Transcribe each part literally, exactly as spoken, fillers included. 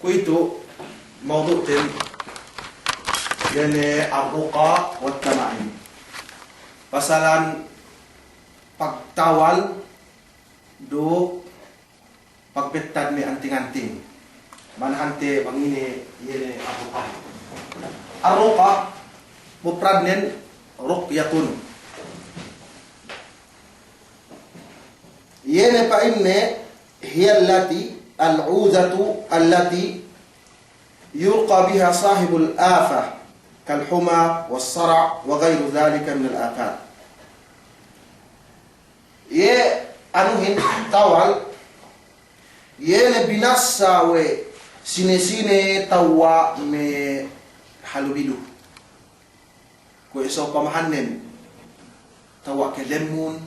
Kuwe'itu mawdu'ten, iye ne ar-ruqa wat-tama'im. Pasalan pagtawal duk pagbettad me' anting-anting. Manahante bang ine iye ne ar-ruqa. Ar-ruqa, mufradnen ruqyatun. Iye ne pa'inne, hiya allati, al-'udhatu allati yurqa biha sahibul afa, kal huma was sara' wa ghayru dhalika minal afat. Iye anuhin tawal, iye ne binassa we' sine-sine tawwa' me' halubilu. Kuwe' sa upamahannen, tawwa' kelemmun,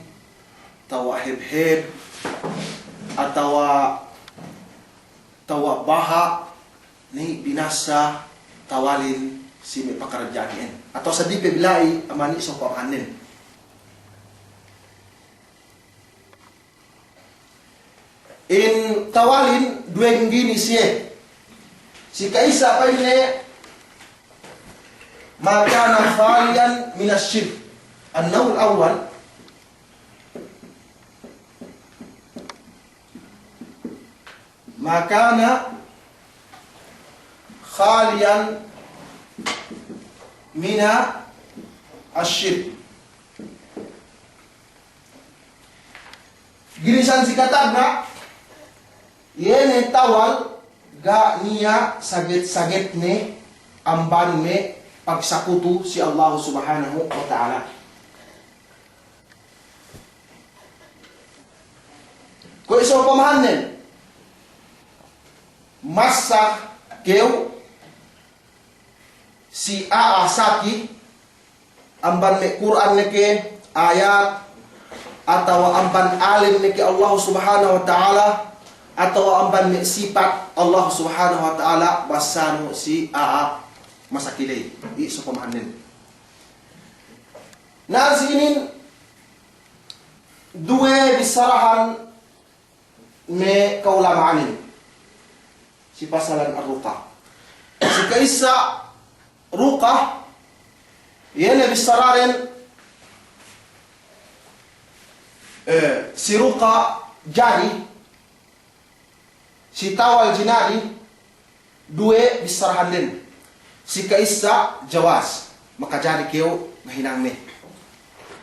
tawwa' hebheb, atawa tawwa' baha', ni binassa tawalin si me' pakaradja'an iyan. Atawa seddili pe bila'i amban i' sa upamahannen. In tawalin duwe ginis iye. Si ka'issa pa'inne, ma kana khaliyan minash shirk. An-naw'ul awwal, ma kana khaliyan minash shirk. Ginisan si katagna', iye ne tawal ga' niya' saget-sagetne amban me' pagsakutu si Allahu Subhanahu wa Ta'ala. Kuwe' sa upamahannen, masa kew si a'a saki, amban me' Kur'an ne ke ayat, atawa amban alim ne ke Allah Subhanahu wa Ta'ala, atawa amban me' sipat Allah Subhanahu wa Ta'ala, basanu si a'a masaki ley, i' sa upamahannen. Na si inin duwe bissarahan me' ka'ulama'anin si pasalan ar-ruqa. Si ka'issa ruqa, iye ne bissaranen, eh, si ruqa jari, si tawal jinari, duwe bissarahannen. Si ka'issa jawaz, makajari kew ngahinangne.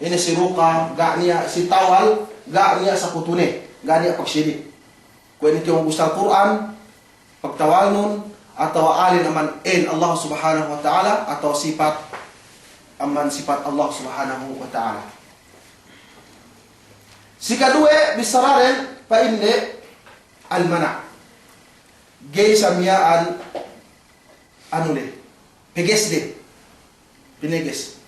Ine si ruqa, ga' niya' si tawal, ga' niya' sakutune, ga' niya' pagsirik. Kuwe' ne kew magusal Kur'an, pagtawalnun, atawa alin amban en Allah Subhanahu wa Ta'ala, atawa sipat amban sipat Allah Subhanahu wa Ta'ala. Si kaduwe bissaranen pa'inne al-mana'. Ga'i sa miya'an anu le, peges de. Pineges.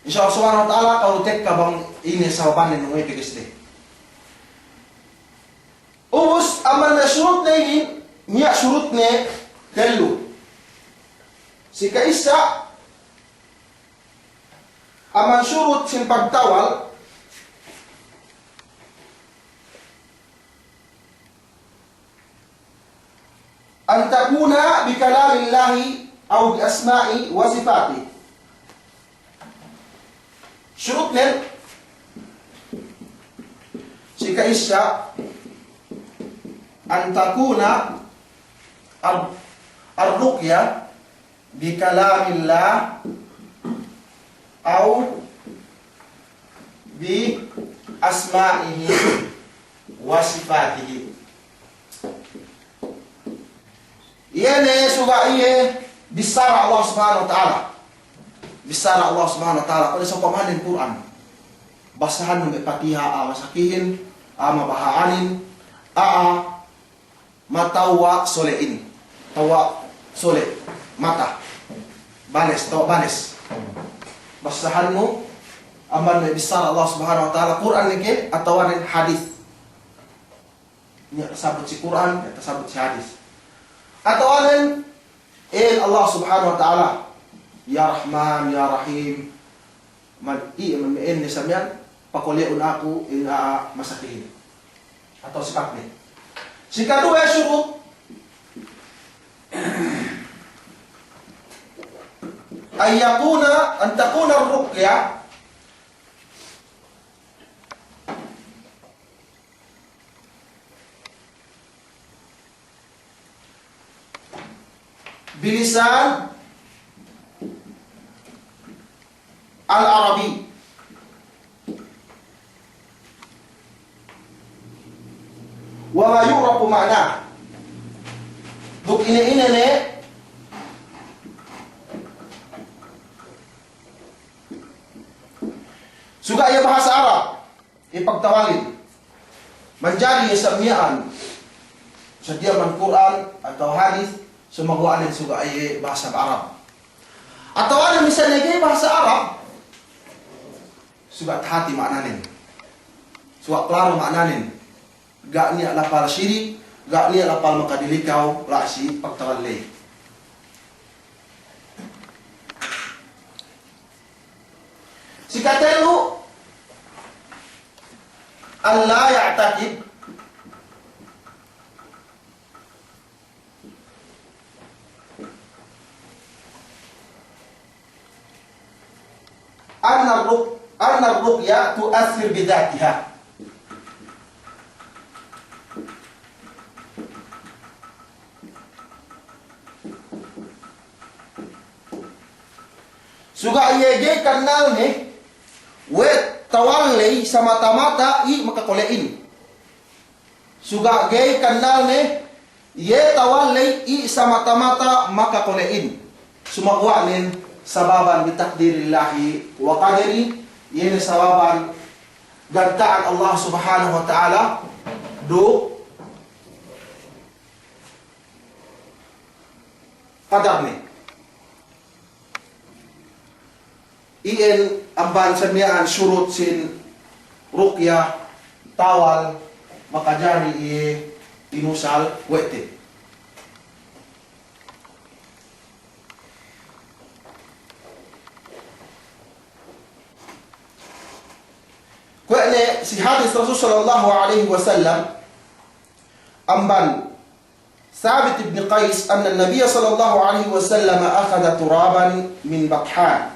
Insya Allah Subhanahu wa Ta'ala, kalu tekka bang ine sababanne nunga'i peges de. Ubus, amban me' surutne inin, niya' surutne tellu. Si ka'issa, amban surut sin pagtawal, an takuna bi kalamillahi aw bi asma'ihi wa sifatihi. Surutnen, si ka'issa, an takuna ar-, ar-ruqya bi kalamillah aw bi asma'ihi wa sifatihi. Iye ne suga' iye bissara Allah Subhanahu wa Ta'ala. Bissara Allah Subhanahu wa Ta'ala. Kuwe' sa upamanen Kur'an. Basahannu me' Patiha, a'a masakihin, a'a mabaha'anin, a'a matawwa' sole'in. Tawwa' sole', mata. Banes, tawwa' banes. Basahannu amban me' bissara Allah Subhanahu wa Ta'ala, Kur'an ne ke, atawanen hadis. Niya' tasabut si Kur'an, niya' tasabut si hadis. Atawanen, en Allah Subhanahu wa Ta'ala, Ya Rahman, Ya Rahim, man, i', man, me' enne sa miya'an, pakole'un aku, in a'a masakihin. Atawa sipat ne. Si kaduwe surut, أن يكون، أن تكون الرقية بلسان العربي، وما يعرف معناه. Duk ine-ine ne suga' iye bahasa Arab ipagtawalin. Manjari iye sa' miya'an, sadiya man Kur'an atawa hadis, sumaguwa' ne suga' iye bahasa Arab. Atawa ne misalne ga'i bahasa Arab, suga' tahati ma'ananen. Suga' klaro ma'ananen. Ga' niya' lapal sirik, ga' niya' lapal makadilikaw, la'i si pagtawal ley. Sikatellu, ألا يعتقد أن الرق-، أن الرقية تؤثر بذاتها. Suga' iye ga'i kannalne we' tawal ley samata-mata i' makakole'in. Suga' ga'i kannalne iye tawal ley i' samata-mata makakole'in. Sumaguwa' nen sababan bi taqdirillahi wa qadarihi, iye ne sababan ganta'an Allah Subhanahu wa Ta'ala duk qadarne. Iyan amban sa miya'an surut sin ruqya, tawal, makajari iye inusal we' te. Kuwe' ne si hadis Rasul sallallahu alaihi wasallam, amban Sabit ibn Qais, أن النبي صلى الله عليه وسلم أخذ ترابا من بطحان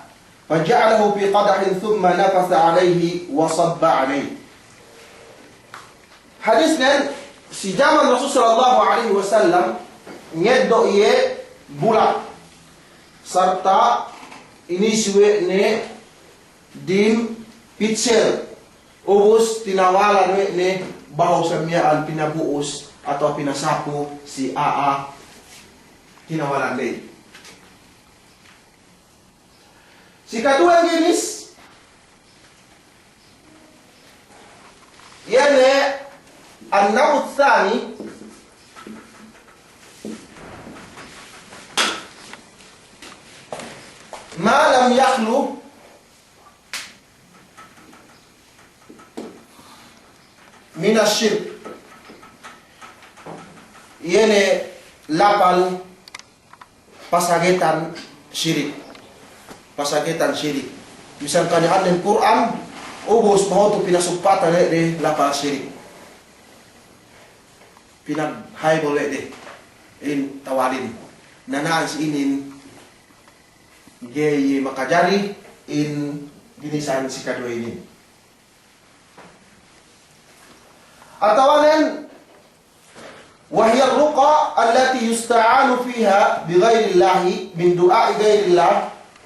فجعله في قدح ثم نفث عليه وصب عليه. Hadisnen, si jaman Rasul sallallahu alaihi wasallam, ngeddo' iye bulak, sarta inisi we' ne dim pitsel, ubus tinawalan we' ne behu sa miya'an pinabu'us atawa pinasapu si a'a tinawalan ley. Si kaduwe ginis, iye ne النوع الثاني، ما لم يخل من الشرك. Iye ne lapal pasagetan sirik. Pasagetan sirik. Misal kaniya'annen Kur'an, ubus behu tu pinasuppatan we' de lapal sirik. Pinaghaybol we' de in tawalin. Nana'an si inin ga'i makajari in ginisan si kaduwe inin. Atawanen, وهي الرقى التي يستعان فيها بغير الله من دعاء غير الله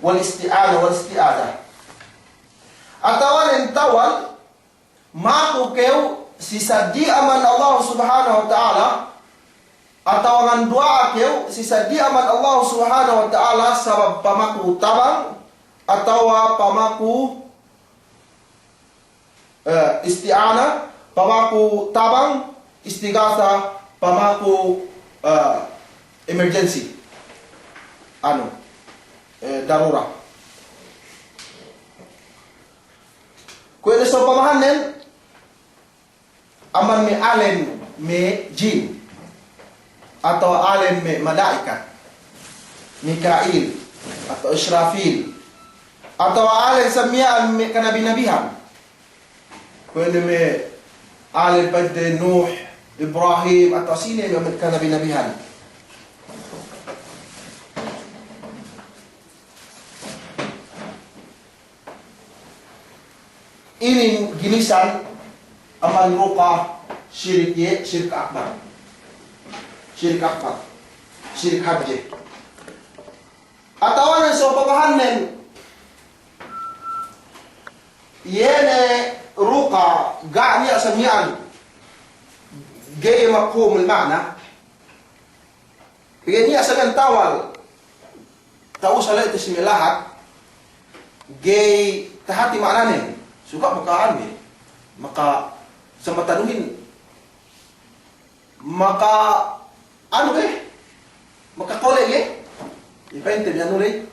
والاستعانة والاستعاذة. Atawanen tawal maku kew si saddi amban Allah Subhanahu wa Ta'ala, atawa nganduwa'a kew si saddi amban Allah Subhanahu wa Ta'ala sabab pamaku tabang, atawa pamaku eh, isti'ana, pamaku tabang, istigasa, pamaku, eh, emergency. Anu, eh, darura. Kuwe' ne sōng pamahannen, amban me' alen me' jin, atawa alen me' mala'ikat, Mika'il, atawa Israfil, atawa alen sa miya'an me' kanabi-nabihan. Kuwe' ne me' alen pa'inte Nuh, Ibrahim, atawa sine me' kanabi-nabihan. Inin ginisan amban ruqa, sirik iye, sirik akbar. Sirik akbar. Sirik hadje. Atawa ne so pabahannen, iye ne ruqa, ga' niya' sa miya'an, ga'i mafhumul ma'na. Pegge' niya' sa miya'an tawal, ta'usal la'i te si me' lahat, ga'i tahati ma'nanen. Suga' maka anu, maka sambatanuhin, maka anu be, maka kole' iye. Ipa'inte bi anu ley.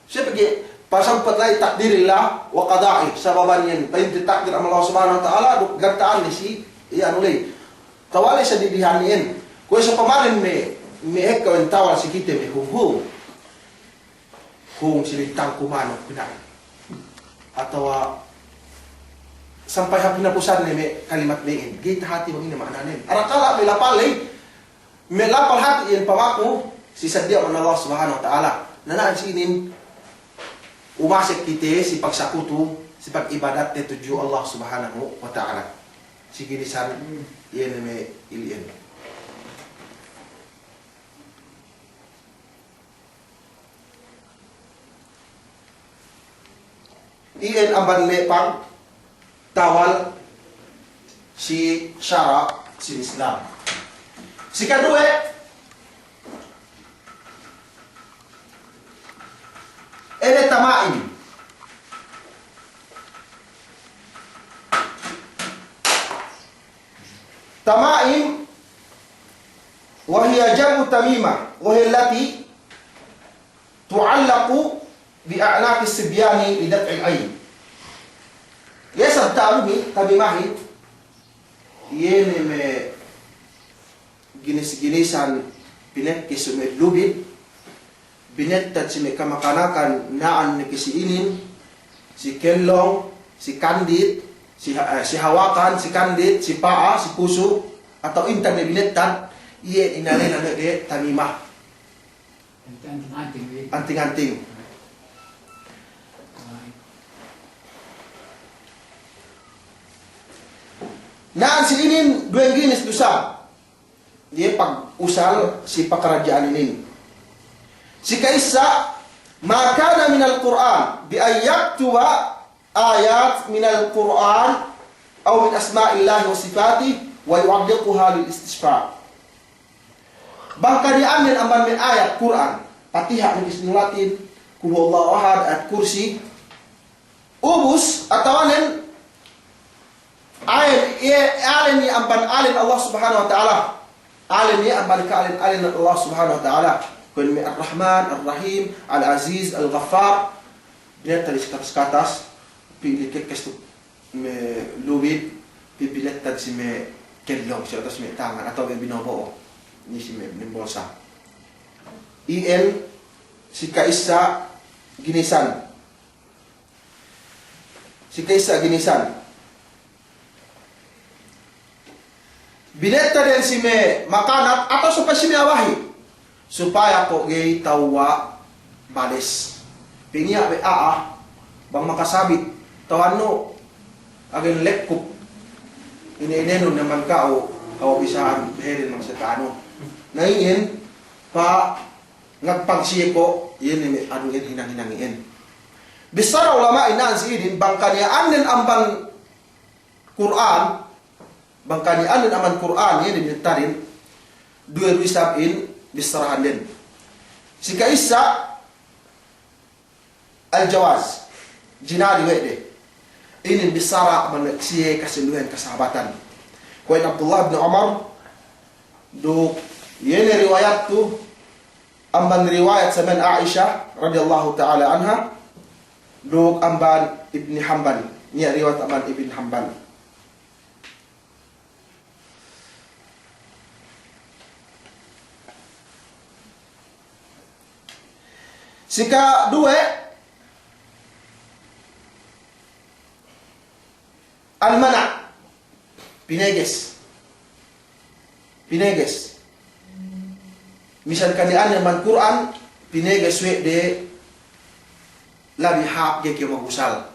Siye pegge' pasampet la'i takdirillah wa qada'i, sababan iyan, pa'inte takdir Allah Subhanahu wa Ta'ala, duk ganta'an ne si, iye anu ley. Tawal ley sa didihan iyan. Kuwe' sa pamanen me', me' ekka wen tawal si kite me' hung-hung. Hung si lintang ku manuk pina'in. Atawa sampay hap hinapusan ne me' kalimat me'in. Ga'i tahati bang ine ma'nanen. Arakala' me' lapal ley, me' lapal hati iyan pamaku si sadiya' amban Allah Subhanahu wa Ta'ala. Na na'an si inin umasek kite si pagsakutu, si pag'ibadat te tudju Allah Subhanahu wa Ta'ala. Si ginisan iye ne me' ili'en. Iyan amban me' pagtawal si sara' si Islam. Si kaduwe, ine tama'im. Tama'im, wa hiya jam'u tamimah, wa hiya allati tu'allaqu bi a'naqis sibyani li daf'il ayn. Iye sab ta'anuhin, tamimahin, iye ne me' ginis-ginisan pinekke si me' lubid, binettad si me' kamakanakan na'an ne ke si inin, si kellong, si kandit, si ha-, eh, si hawakan, si kandit, si pa'a, si pusu', atawa intan ne binettad, iye inēnan ne de tamimah. Anting-anting, eh. Anting-anting. Na'an si inin duwe ginis du sa. Iye pagusal si pakaradja'an inin. Si ka'issa, ma kana minal Qur'an, bi an yaktuba ayat minal Qur'an, aw min asma'illahi wa sifatihi, wa yu'alliquha lil istishfa'. Bang kaniya'annen amban me' ayat Kur'an, Patiha' ne ke sinulatin, Qul huwallahu ahad, Ayat Kursi, ubus, atawanen, alen, iye, alen iye amban alen Allah Subhanahu wa Ta'ala. Alen iye amban ka'alen-alen Allah Subhanahu wa Ta'ala. Kuwe' me' Ar-Rahman, Ar-Rahim, Al-Aziz, Al-Ghaffar. Binettad si katas-katas, pī ne kekkes tu me' lubid, pī binettad si me' kellong, si atas me' tangan, atawa me' binobo'o. Inin si me', me' bolsa. Iyan, si ka'issa ginisan. Si ka'issa ginisan. Binettad iyan si me' makanak atawa supaya si me' awahi. Supaya ko' ga'i tawwa' bales. Piniya' be a'a, bang makasabit, tawannu, agen lekkup. Ine-inenun ne man ka'u, ka'u bisa'an, beheden bang setanu. Na iyan, pa ngagpag siye ko', iye ne me' anu iyan hinang-hinang iyan. Bissara ulama'in na'an si inin, bang kaniya'annen amban Kur'an, bang kaniya'annen amban Kur'an, iye ne binettadin, duwe du isab in bissarahanden. Si ka'issa, al-jawaz, jinari we' de. Inin bissara amban me' siye kasinduwehan kasahabatan. Kuwe' in Abdullah bin Umar, duk iye ne riwayat tu, amban riwayat samen Aisha radiyallahu ta'ala anha, duk amban Ibni Hanbal. Niya' riwayat amban Ibni Hanbal. Si kaduwe, al-mana', pineges. Pineges. Misal kaniya'an amban Kur'an, pineges we' de labi hāp ga'i kew magusal.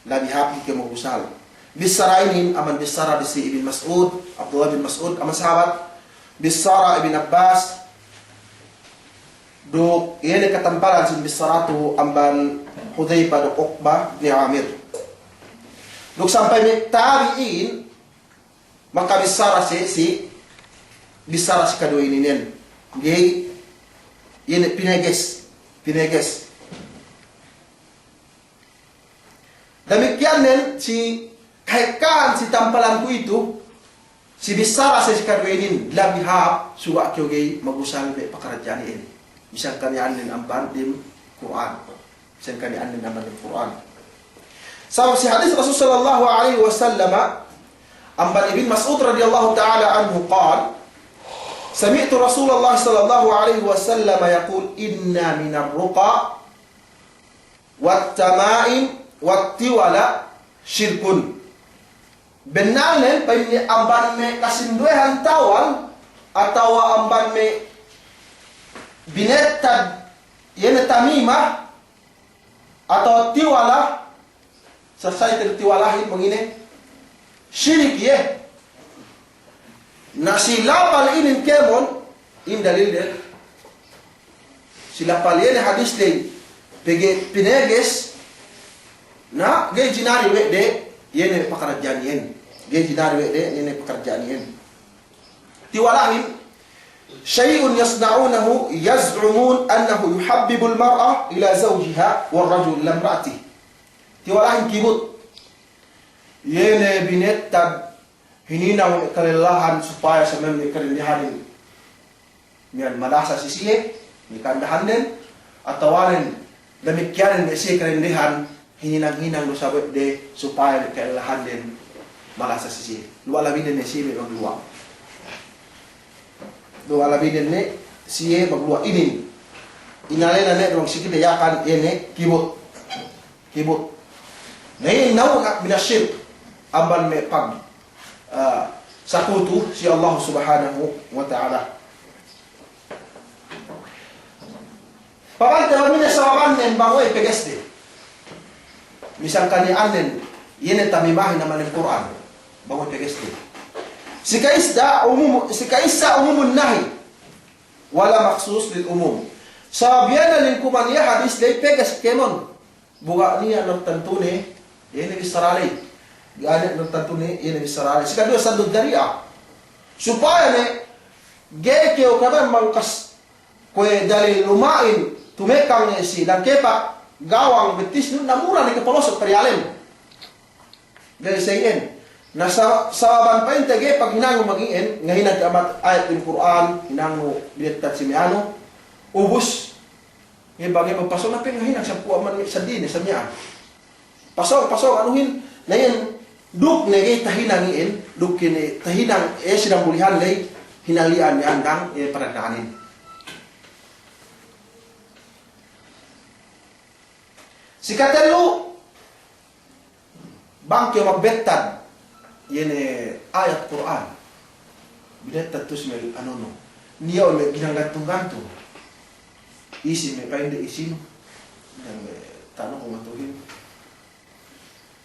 labi hāp ga'i kew magusal. Bissara inin amban bissara disi Ibn Mas'ud, Abdullah bin Mas'ud, amban sahabat, bissara Ibn Abbas, duk iye ne katampalan sin bissara tu amban Hudhayfa duk Uqba bin Amir. Duk sampay me' tabi'in, makabissara si, si, bissara si kaduwe ininen. Ga'i, iye ne pineges, pineges. Damikkiyan nen si kahekkahan si tampalan kuwe'itu, si bissara si, si kaduwe inin, labi hāp, suga' kew ga'i magusal me' pakaradja'an iyan. Misan kaniya'an nen amban dem Kur'an. Misan kaniya'an nen amban dem Kur'an. Sabab si hadis Rasul sallallahu alaihi wasallam, amban Ibn Mas'ud radiyallahu ta'ala anhu qal, سمعت رسول الله صلى الله عليه وسلم يقول: إن من الرقى والتمائم والتولى شرك. Bennalnen, pa'inne, amban me' kasinduwehan tawal, atawa amban me' binettad, iye ne tamimah, atawa tiwala, sasay te tiwalahin bang ine, sirik iye. Na si lapal inin kēmon, in dalilden. Si lapal iye ne hadis ley, pegge' pineges, na ga'i jinari we' de, iye ne pakaradja'an iyan. Ga'i jinari we' de, iye ne pakaradja'an iyan. Tiwalahin, شيء يصنعونه يزعمون أنه يحبب المرأة إلى زوجها والرجل إلى امرأته. Tiwalahin kibut. Iye ne binettad hininang we' kalellahan supaya samiyan me' kadendehanin miyan malasa si siye, me' ka'andahanden, atawanen damikkiyanen me' siye kadendehan, hininang-hinang du sawe'de supaya me' ka'ellahanden malasa si siye. Luwa' labinen ne siye me' magluwa'. Luwa' labinen ne siye magluwa' inin. Inalena ne du bang si kite Yakan iye ne kibut. Kibut. Na iye naw'un minash shirk. Amban me' pag, ah, sakutu si Allah Subhanahu wa Ta'ala. Pa'inte bang ine sababannen bang we' pegesde. Misan kaniya'annen, iye ne tamimahin amban Kur'an. Bang we' pegesde. Si ka'issa umum, si ka'issa umumun nahi. Wala makhsus lil umum. Sabab iye ne lingkuman iye hadis ley peges kēmon. Bu ga' niya' nantantune, iye ne bissara ley. Ga' niya' nantantune, iye ne bissara ley. Si kaduwe saddu dari'a. Supaya ne, ga'i kew kaman mangkas kuwe' dalil luma'in, tumekang ne si, dangkepak gawang bettisnu, na mura ne kew palosot pariyalem. Ga'i sa iyan. Na sa-, sababan pa'inte ga'i paghinangnu magi'en, ngahinang ke amat ayat dem Kur'an, hinangnu binettad si me' anu, ubus, Nge bang, nge bang pasōng ne pe ngahinang sampū' amban me' seddili ne sa miya'an. Pasōng, pasōng anuhin, na iyan duk ne ga'i tahinang iyan, duk ne tahinang, eh, si dambulihan ley, hinang ley iyan dang, eh, panagna'anin. Si katellu, Bang kew magbettad, iye ne ayat Kur'an. Binettad tu'u si me' anunu. Niya' we' me' ginanggantung-gantung. Isi me' pa'inde isinu. Iye ne me' tanu ku matuhin.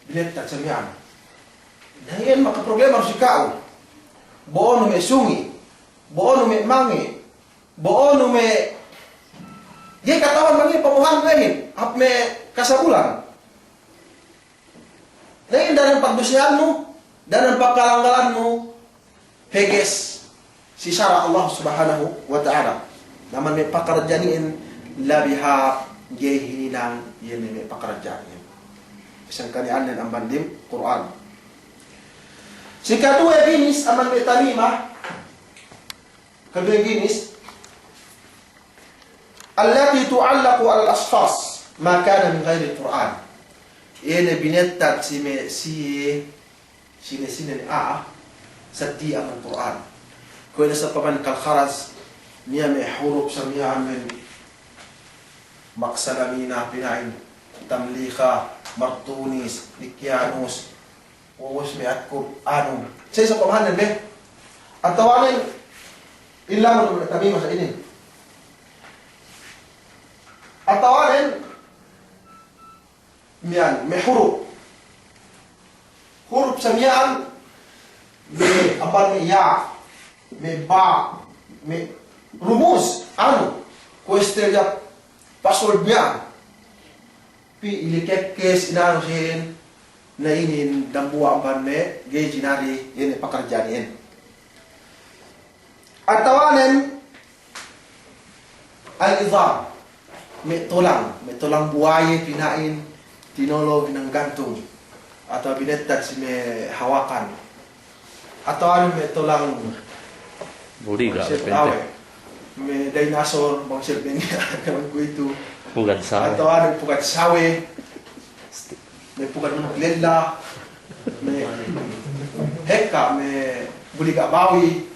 Binettad sa miya'an. Na iyan makaproblema du si ka'u. Bo'onu me' sungi'. Bo'onu me' mange'. Bo'onu me' ga'i kata'uhan mange' pamuhan wehin. Hap me' kasabulan. Na iyan daran pagdusehannu, daran pagkalanggalannu, peges si sara' Allah Subhanahu wa Ta'ala. Na amban me' pakaradja'an iyan labi hāp ga'i hininang iye ne me' pakaradja'an iyan. Bisan kaniya'annen amban dem Kur'an. Si kaduwe ginis amban me' tamimah, Kaduwe ginis, allati tu'allaqu 'alal ashkhas ma kana min ghairil Qur'an. Iye ne binettad si me' siye, sine-sine ne a'a, seddili amban Kur'an. Kuwe' ne sa pa'in kal kharaz, niya' me' huruf sa miya'an me' maksalamina pina'in, tamlikha, martunis, likyanus, Ubus me' atkub anu. Sa isab pamahannen be. Atawanen, illa mun tamimah sa inin. Atawanen, miya'an, me' huruf. sa miya'an, me' amban me' ya, me' ba, me' rumuz, anu, kuwe' style ya password miya'an. Pī ilikekkes inanu sihin, na inin dambuwa' amban me' ga'i jinari, iye ne pakaradja'an iyan. Atawanen al-idham, me' tolang, me' tolang buwaye pina'in, tinolo' hinang gantung, atawa binettad si me' hawakan. Atawanen me' tolang buliga, bangsel pente. Awe'. Me' dinosaur, bangsel pente. Kaman kuwe'itu. Pugad sawe. Atawanen pugad sawe. Me' pugad manuk lella. Me' hekka, me' buliga bawi.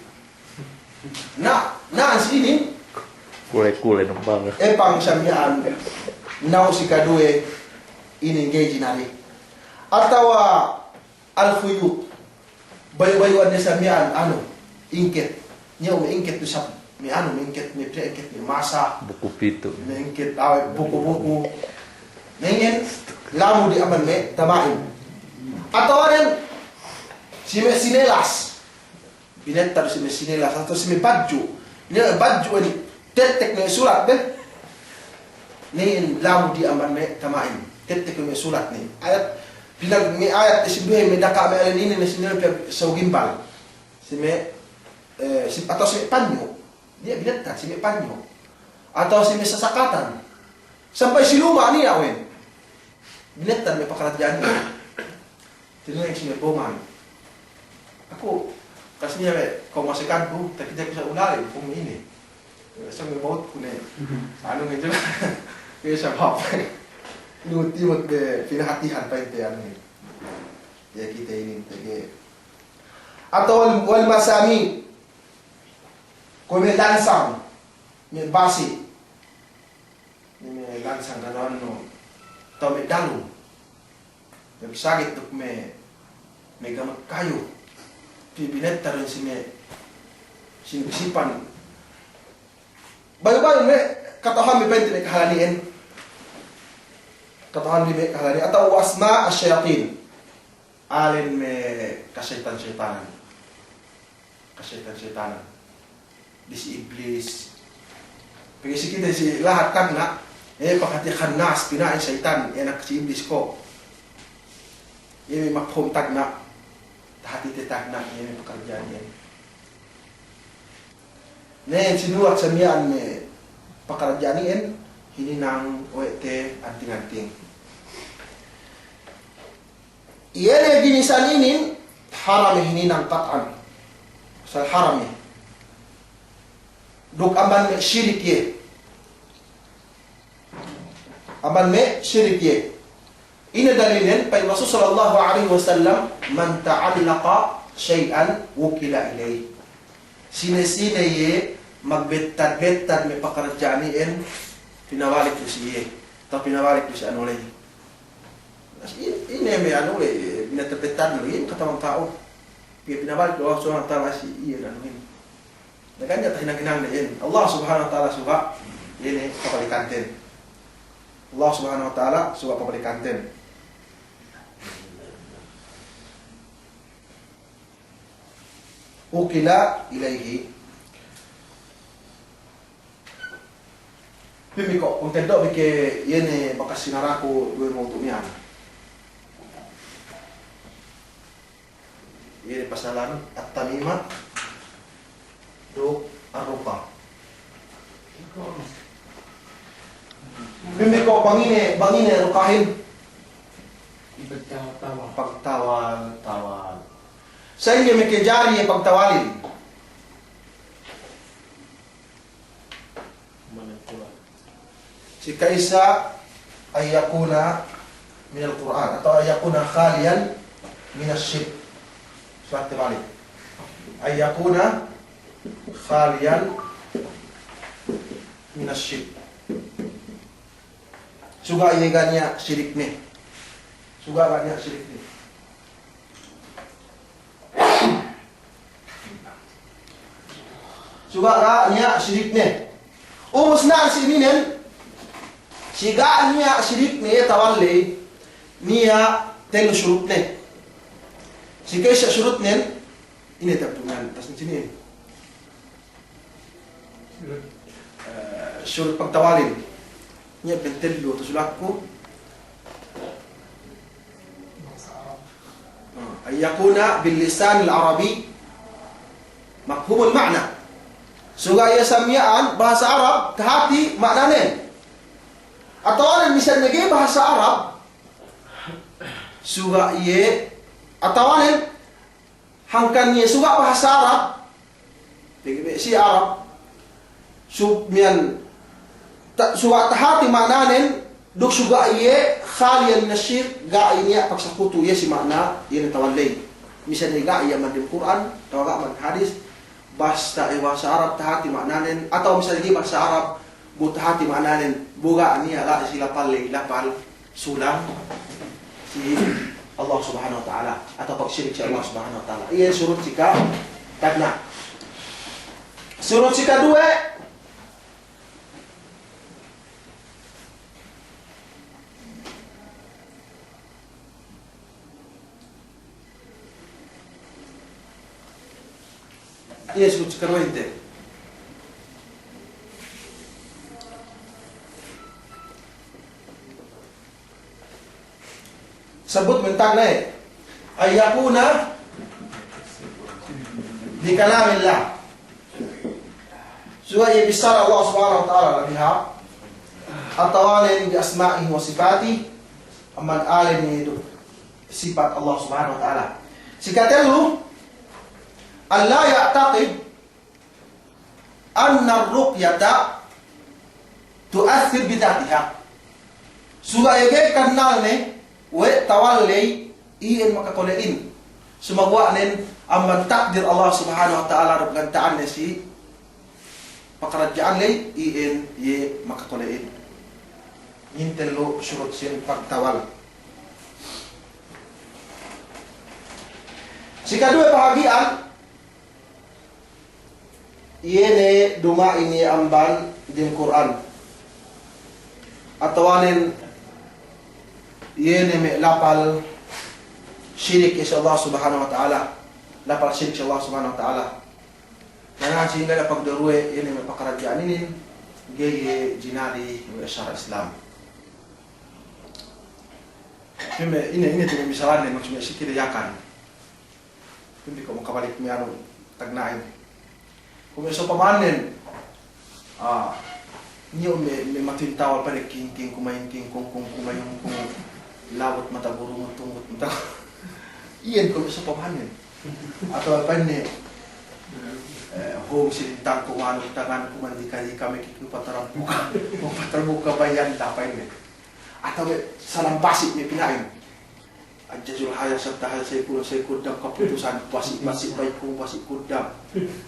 Na, na, si inin. Kule-kule numbang. Epang sa miya'an. Na'u si kaduwe inin ga'i jinari. Atawa al-khuyut. Bayu'-bayu'an ne sa miya'an, anu, ingket. Niya' me' ingket du isab, me' anu, me' ingket, me' pre-, ingket, me' masa. Buku pitu. Me' ingket, awe', buku-buku. Nengen, lamud iye amban me' tama'in. Atawanen, si me' sinelas. Binettad si me' sinelas, atawa si me' badju'. Niya' badju' inin, tettek me' sulat be. Inin lamud iye amban me' tama'in. Tettek me' sulat ne. Ayat, pinag me' ayat, si duwe me' daka' me' alen inin, si me' pe-, saw gimbal. Si me', eh, si, atawa si me' panyu'. Niya' binettad, si me' panyu'. Atawa si me' sasakatan. Sampay si luma' niya' we'. Binettad me' pakaradja'an inin. Tinulung si me' boman. Aku, kas niya' we', ko' masekan ku, takite ku sa ulalim, kung ine. Sa me' baut ku ne. Anu ne, kaya sa bapa. Inu timut me' pinahatihan pa'inte anu ne. Ya kite inin, tege. Atawa wal, wal masami. Kuwe' me' lansang, me' basi. Me' lansang, kanu anu, atawa me' dalung. Me' sagit duk me', me' gamat kayu. Pi binettad du si me', si me' sipan. Bayu'-bayu' me' kata'uhanbi pa'inte me' kahalani'in. Kata'uhanbi me' kahalani'in. Atawa wa asma' asy-syayatin. Alen me' kasetan-setanan. Kasetan-setanan. Di si Iblis. Pegge' si kite si lahat tagna', eh, pagkahati Khannas, pina'in setan, eh, anak si Iblis ko'. Iye me' maphum tagna'. Tahatite tagna', iye me' pakaradja'an iyan. Ne, sinulat sa miya'an me' pakaradja'an iyan, hininang we' te anting-anting. Iye ne ginisan inin, haram iye hininang qat'an. Asal haram iye. Duk amban me' sirik iye. Amban me' sirik iye. Ine dalilnen, pa'in Rasul sallallahu alaihi wasallam, "Man ta'allaqa syai'an wukila ilaih." Sine-sine iye magbettad-bettad me' pakaradja'an iyan, pinabalik du si iye. Atawa pinabalik du si anu ley. As-, i-, ine me' anu ley, bettad-bettad ley, katawan ka'u. Iye pinabalik du Allah Subhanahu wa Ta'ala si iye anu ley. Na kanya tahinang-hinang ne iyan. Allah Subhanahu wa Ta'ala suga', iye ne pabalikanten. Allah Subhanahu wa Ta'ala suga' pabalikanten. Wukila ilaihi. Pī bi ko', kunteddo' bi ke iye ne bakas sinaraku duwe mawdu' miya'an. Iye pasalan at-tamimah duk ar-ruqa. Pī bi ko' bang ine, bang ine ruqahin? Pagtawal-tawal. Pagtawal-tawal. Sa'ingge makajari pagtawalin? Si ka'issa, an yakuna minal Qur'an, atawa an yakuna khaliyan minash shirk. Surat tebalik. An yakuna khaliyan minash shirk. Suga' iye ga' niya' sirikne. Suga' ga' niya' sirikne. Suga' ga' niya' sirikne. Ubus na si ininen, si ga' niya' sirikne iye tawal ley, niya' tellu surutne. Sikaisa surutnen, ine tapunan, tas sinin. Eh, surut pagtawalin. Niya' bentellu tu sulakku. Ah, an yakuna bil lisanil arabi mafhumul ma'na. Suga' iye samiya'an bahasa Arab, tahati ma'nanen. Atawanen misan ne ga'i bahasa Arab, suga' iye, atawanen hangkan iye suga' bahasa Arab, pegge' me' si Arab, su-, miyan, ta-, suga' tahati ma'nanen, duk suga' iye khaliyan minash shirk, ga'i niya' pagsakutu iye si ma'na iye ne tawal ley. Misan iye ga'i iye amban dem Kur'an, atawa ga'i amban hadis, basta iye bahasa Arab tahati ma'nanen, atawa misan iye bahasa Arab, bu tahati ma'nanen, bu ga' niya' la'i si lapal ley, lapal sulang si Allah Subhanahu wa Ta'ala, atawa pagsirik si Allah Subhanahu wa Ta'ala. Iye surut sikatagna'. Surut sikaduwe, iye surut sikaduwe inte. Sabut me' tagna' iye. An yakuna bi kalamillah. Suga' iye bissara Allah Subhanahu wa Ta'ala labi hāp. Atawanen bi asma'ihi wa sifatihi. Amban ēnnen duk sipat Allah Subhanahu wa Ta'ala. Sikatellu, an la ya'taqid anna ar-ruqyata tu'athir bi dhatiha. Suga' iye ga'i kannalne we' tawal ley iyan makakole'in. Sumaguwa'nen amban takdir Allah Subhanahu wa Ta'ala duk ganta'anne si pakaradja'an ley iyan iye makakole'in. Inin tellu surut sin pagtawal. Sikaduwe bahagi'an, iye ne duma'in iye amban dem Kur'an. Atawanen iye ne me' lapal sirik si Allah Subhanahu wa Ta'ala. Lapal sirik si Allah Subhanahu wa Ta'ala. Na, na, sehingga ne pagduwe-ruwe, iye ne me' pakaradja'an inin, ga'i iye jinari we' sara' Islam. Kuwe' me' ine, ine tu me' misalan ne, maksudne si kite Yakan. Kuwe' bi ko' makabalik me' anu tagna'in. Kuwe' me' sopamanen, ah, niyo' me', me' matin tawal pa'inne king, king, kumayung, king, kung, kung, kumayung, kung, lawut mata burung, tunggut mata. Iyan kuwe' me' sopamanen. Atawa pa'inne, eh, hung silintang ku manu tangan ku mandika-dika me' kiki patarabuka. Patarabuka bayan da pa'inne. Atawa me' salam basi' me' pina'in. Ajjazul haya sabta haya saikulan saikuddam kaputusan basi', basi' baikung basi' kuddam.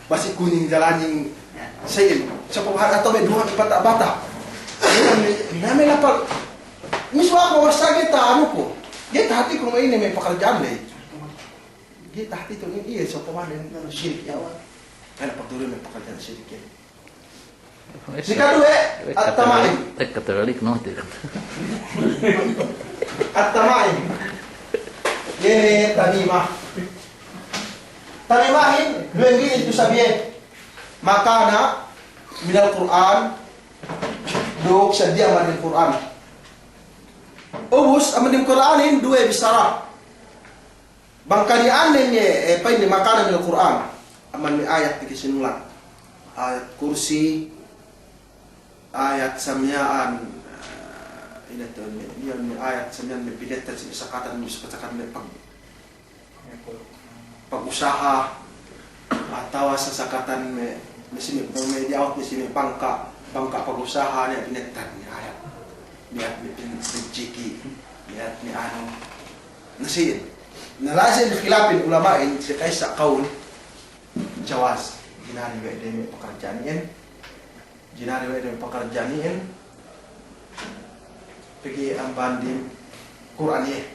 Basi' kuning jalaning sayin. Sapa bahar atawa me' duhan bata'-bata'. Na me' lapal. Miswa ko' wasa ga'i ta anu ko'. Ga'i tahati ko' me' ine me' pakaradja'an ley. Ga'i tahati tu inin iye sopamanen sirik iye. Kana pagduwe me' pakaradja'an sirik iye. Sikaduwe, at-tama'im. Katolik, no? At-tama'im. Iye ne tamimah. Tamimahin, duwe gini tu sabiye. Ma kana minal Kur'an, duk saddiya amban dem Kur'an. Ubus, amban dem Kur'anin, duwe bissara. Bang kani'annen iye, eh, pa'inne ma kana minal Kur'an. Amban me' ayat diki sinulat. Ayat kursi, ayat samiya'an, eh, ine tu, me', me' ayat samiya'an me' binettad si sakatan, me' sakatan me' pag-, pag-usaha, atawa sasakatan me', me' si me', me' diyawat me' si me' bangka', bangka' pag-usaha ne binettad me' ayat. Miya'at me' pin-, pinjiki, miya'at me' anu. Na si'in. Na la'i si'in khilapin ulama'in si ka'issa kawul jawaz. Jinari we' de me' pakaradja'an iyan. Jinari we' de me' pakaradja'an iyan. Pegge' amban dem Kur'an iye.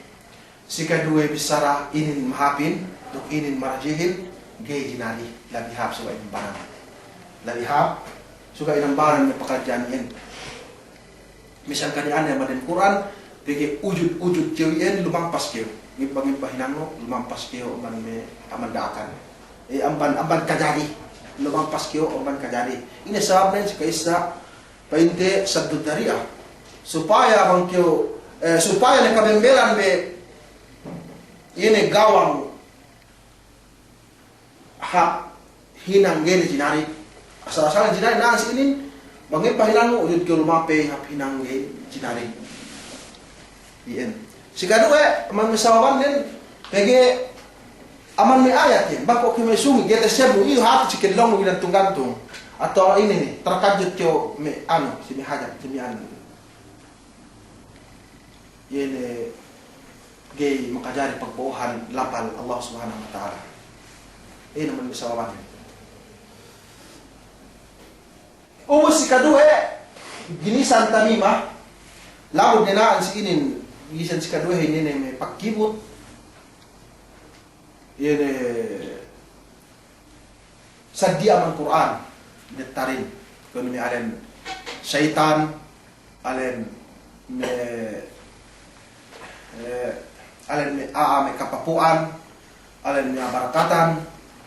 Sikaduwe bissara inin mahāpin, duk inin marajihin, ga'i jinari, labi hāp suga' inin baran. Labi hāp suga' inin baran me' pakaradja'an iyan. Misal kani'annen amban dem Kur'an, Pegge' ujud-ujud kew iyan lumampas kew. Ngibba-ngibba hinangnu lumampas kew amban me', amban da'akan. Eh, amban, amban kajari. Lumampas kew amban kajari. Ine sababnen? Si ka'issa pa'inte saddu dari'a. Supaya bang kew, eh, supaya ne kabembelan me' ine gawang hap hinang ga'i ne jinari. Asal-asal jinari na'an si inin, bang ngibba hinangnu, ujud kew lumapey hap hinang ga'i jinari. Iyan. Si kaduwe, amban me' sababannen, pegge' amban me' ayat iyan, bang ko' kew me' sungi, ga'i tasebnu, iyu hati si kellongnu gantung-gantung. Atawa ine ne, tarkajut kew me' anu, si me' hajat, si me' anu. Iye ne ga'i makajari pagbo'ohan lapal Allah Subhanahu wa Ta'ala. Iye ne amban me' sababannen. Ubus si kaduwe, ginisan tamimah, labu dina'an si inin, ginisan si kaduwe inin ne me' pagkibut. Iye ne Saddiya amban Kur'an, dettarin, kuwe' ne me' alen seyitan, alen me', eh, alen me' a'a me' kapapu'an, alen me' a'a barakatan,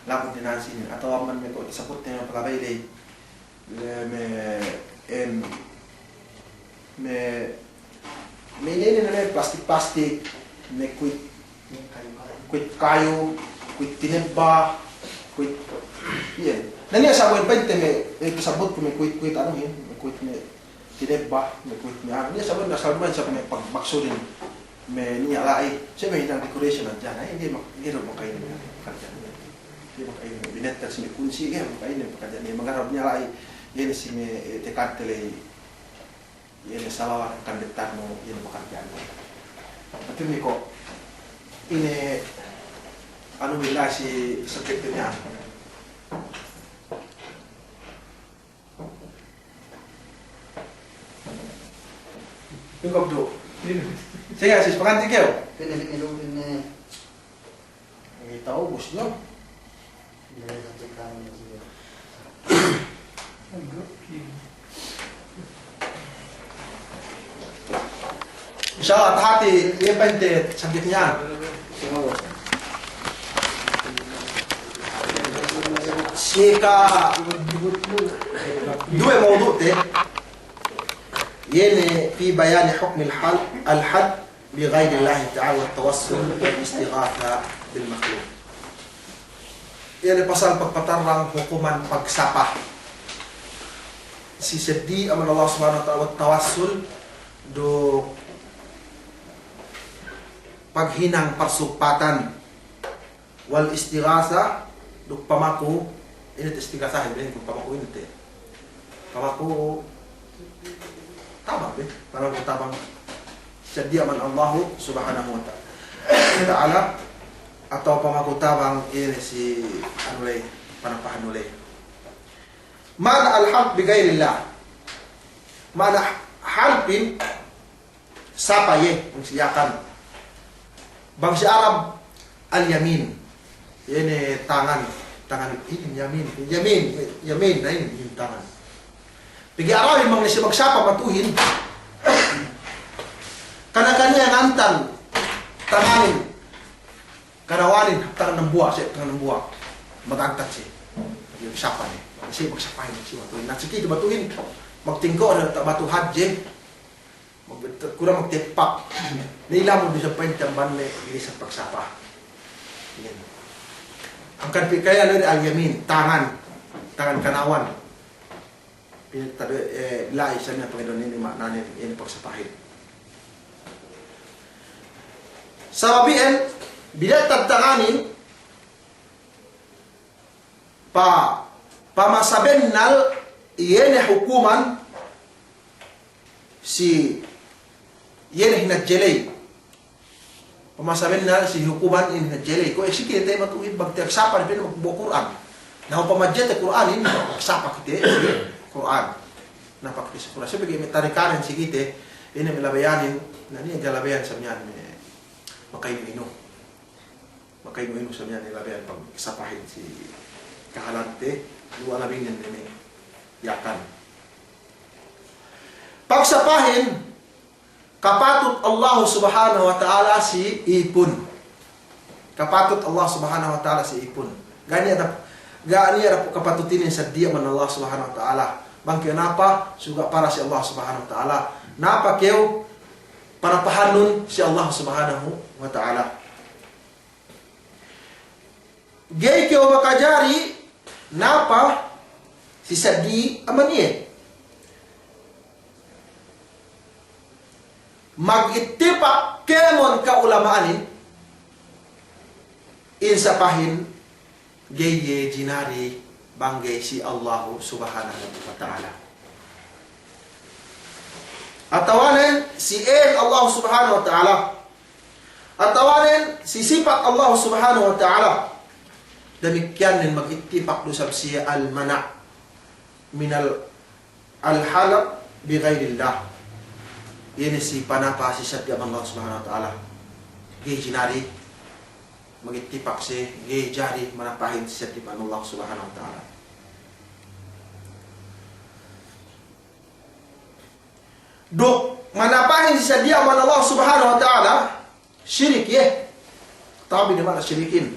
labu dina'an si inin, atawa amban me' kuwe' tasabutte me' pagabey ley, eh, me' en, me' Me' ine, ine ne me' plastik-plastik, me' kuwit, kuwit kayu, kuwit tinebba, kuwit, iye. Na niya' sabu'in pa'inte me', eh, tasabutku me' kuwit, kuwit anuhin, me' kuwit me' tinebba, me' kuwit me' anu. Niya' sabu'in asal duma'in sa me' pag-, maksudin me' niya' la'i. Sa me' hinang decoration hadja, na, eh, ga'i mak-, ga'i du maka'ine me' pakarja'an. Ga'i maka'ine me' binettel si me' kunsi', ga'i maka'ine me' pakarja'an. Ga'i magarab niya' la'i, iye ne si me', eh, tekante ley. Iye ne sababan hangkan dettarnu, iye ne pakarja'annu. Hātinen ko', ine, anu, billahi si subject niya'. Cukup du. Sige, si pangganti kew. Pini, pini, pini. Ga'i ta'ubus, no? Insya Allah, tahati, iye pa'inte subject niya'. Si kaduwe mawdu'te, iye ne fi bayani hukmil hal-, al-half bi ghayrillahi ta'ala, wat tawassul wal istighatha bil makhluq. Iye ne pasal pagpatarrang hukuman pagsapa si seddi amban Allah Subhanahu wa Ta'ala, wat tawassul, duk paghinang parsugpatan, wal istighatha, duk pamaku, ine te istighatha, ine te pamaku, ine te pamaku tabang, be, pamaku tabang. Seddi amban Allahu Subhanahu wa Ta-, Ta'ala, atawa pamaku tabang, ine si, anu ley, panapahannu ley. Ma'na al-half bi ghayrillah. Ma'na halfin, sapa iye, bang si Yakan. Bang si Arab, al-yamin. Iye ne tangan, tangan inin yamin, yamin, yamin, na inin, inin tangan. Pegge' Arabin bang ne siye magsapa matu'uhin. Kana-kana iye ngantan tanganin, kanawanin, tangan dambuwa', siye tangan dambuwa'. Magangkat siye. Iye sapa ne. Siye magsapahin, siye matu'uhin. Na si kite matu'uhin, magtingko' ne, batu hadje. Mag-, kurang magteppak. Nilamud du isab pa'inte amban me' ginisan pagsapa. Iyan. Hangkan pī kaya ne al-yamin, tangan. Tangan kanawan. Pī tabi, eh, la'i sa niya' pangadji'an inin ma'nanen, inin pagsapahin. Sabab iyan, binettad tanganin, Pa-, pamasabennal iye ne hukuman si iye ne hinadje ley. Pamasabennal si hukuman iye ne hinadje ley. Kuwe' si kite matu'uhin bang te magsapa ne pa'in magbo'o Kur'an. Na upama hadje te Kur'anin, magsapa kite si Kur'an. Na pagkite si Kur'an. Sa pegge' me' tarikanen si kite, ine me' labeyanin, na niya' ga' labeyan sa miya'an me' maka'inu-inu. Maka'inu-inu sa miya'an ne labeyan pagsapahin si kahalante, duwa labinen ne me' Yakan. Pagsapahin, Kapatut Allah Subhanahu wa Ta'ala si ipun. Kapatut Allah Subhanahu wa Ta'ala si ipun. Ga' niya' dap-, ga' niya' dap-, kapatut inin seddili amban Allah Subhanahu wa Ta'ala. Bang kew napa, suga' para si Allah Subhanahu wa Ta'ala. Napa kew, panapahannun si Allah Subhanahu wa Ta'ala. Ga'i kew makajari napa si seddili amban iye. Magittipak kēmon ka'ulama'anin, in sapahin ga'i iye jinari bang ga'i si Allahu Subhanahu wa Ta'ala. Atawanen si ēn Allah Subhanahu wa Ta'ala. Atawanen si sipat Allah Subhanahu wa Ta'ala. Damikkiyanen magittipak du isab siye al-mana' minal, al-halaf bi ghairillah. Iye ne si panapa si seddili amban Allah Subhanahu wa Ta'ala. Ga'i jinari magittipak siye, ga'i jari manapahin si seddili amban Allah Subhanahu wa Ta'ala. Duk manapahin si seddili amban Allah Subhanahu wa Ta'ala, sirik iye. Tabi ne ma'ana sirikin.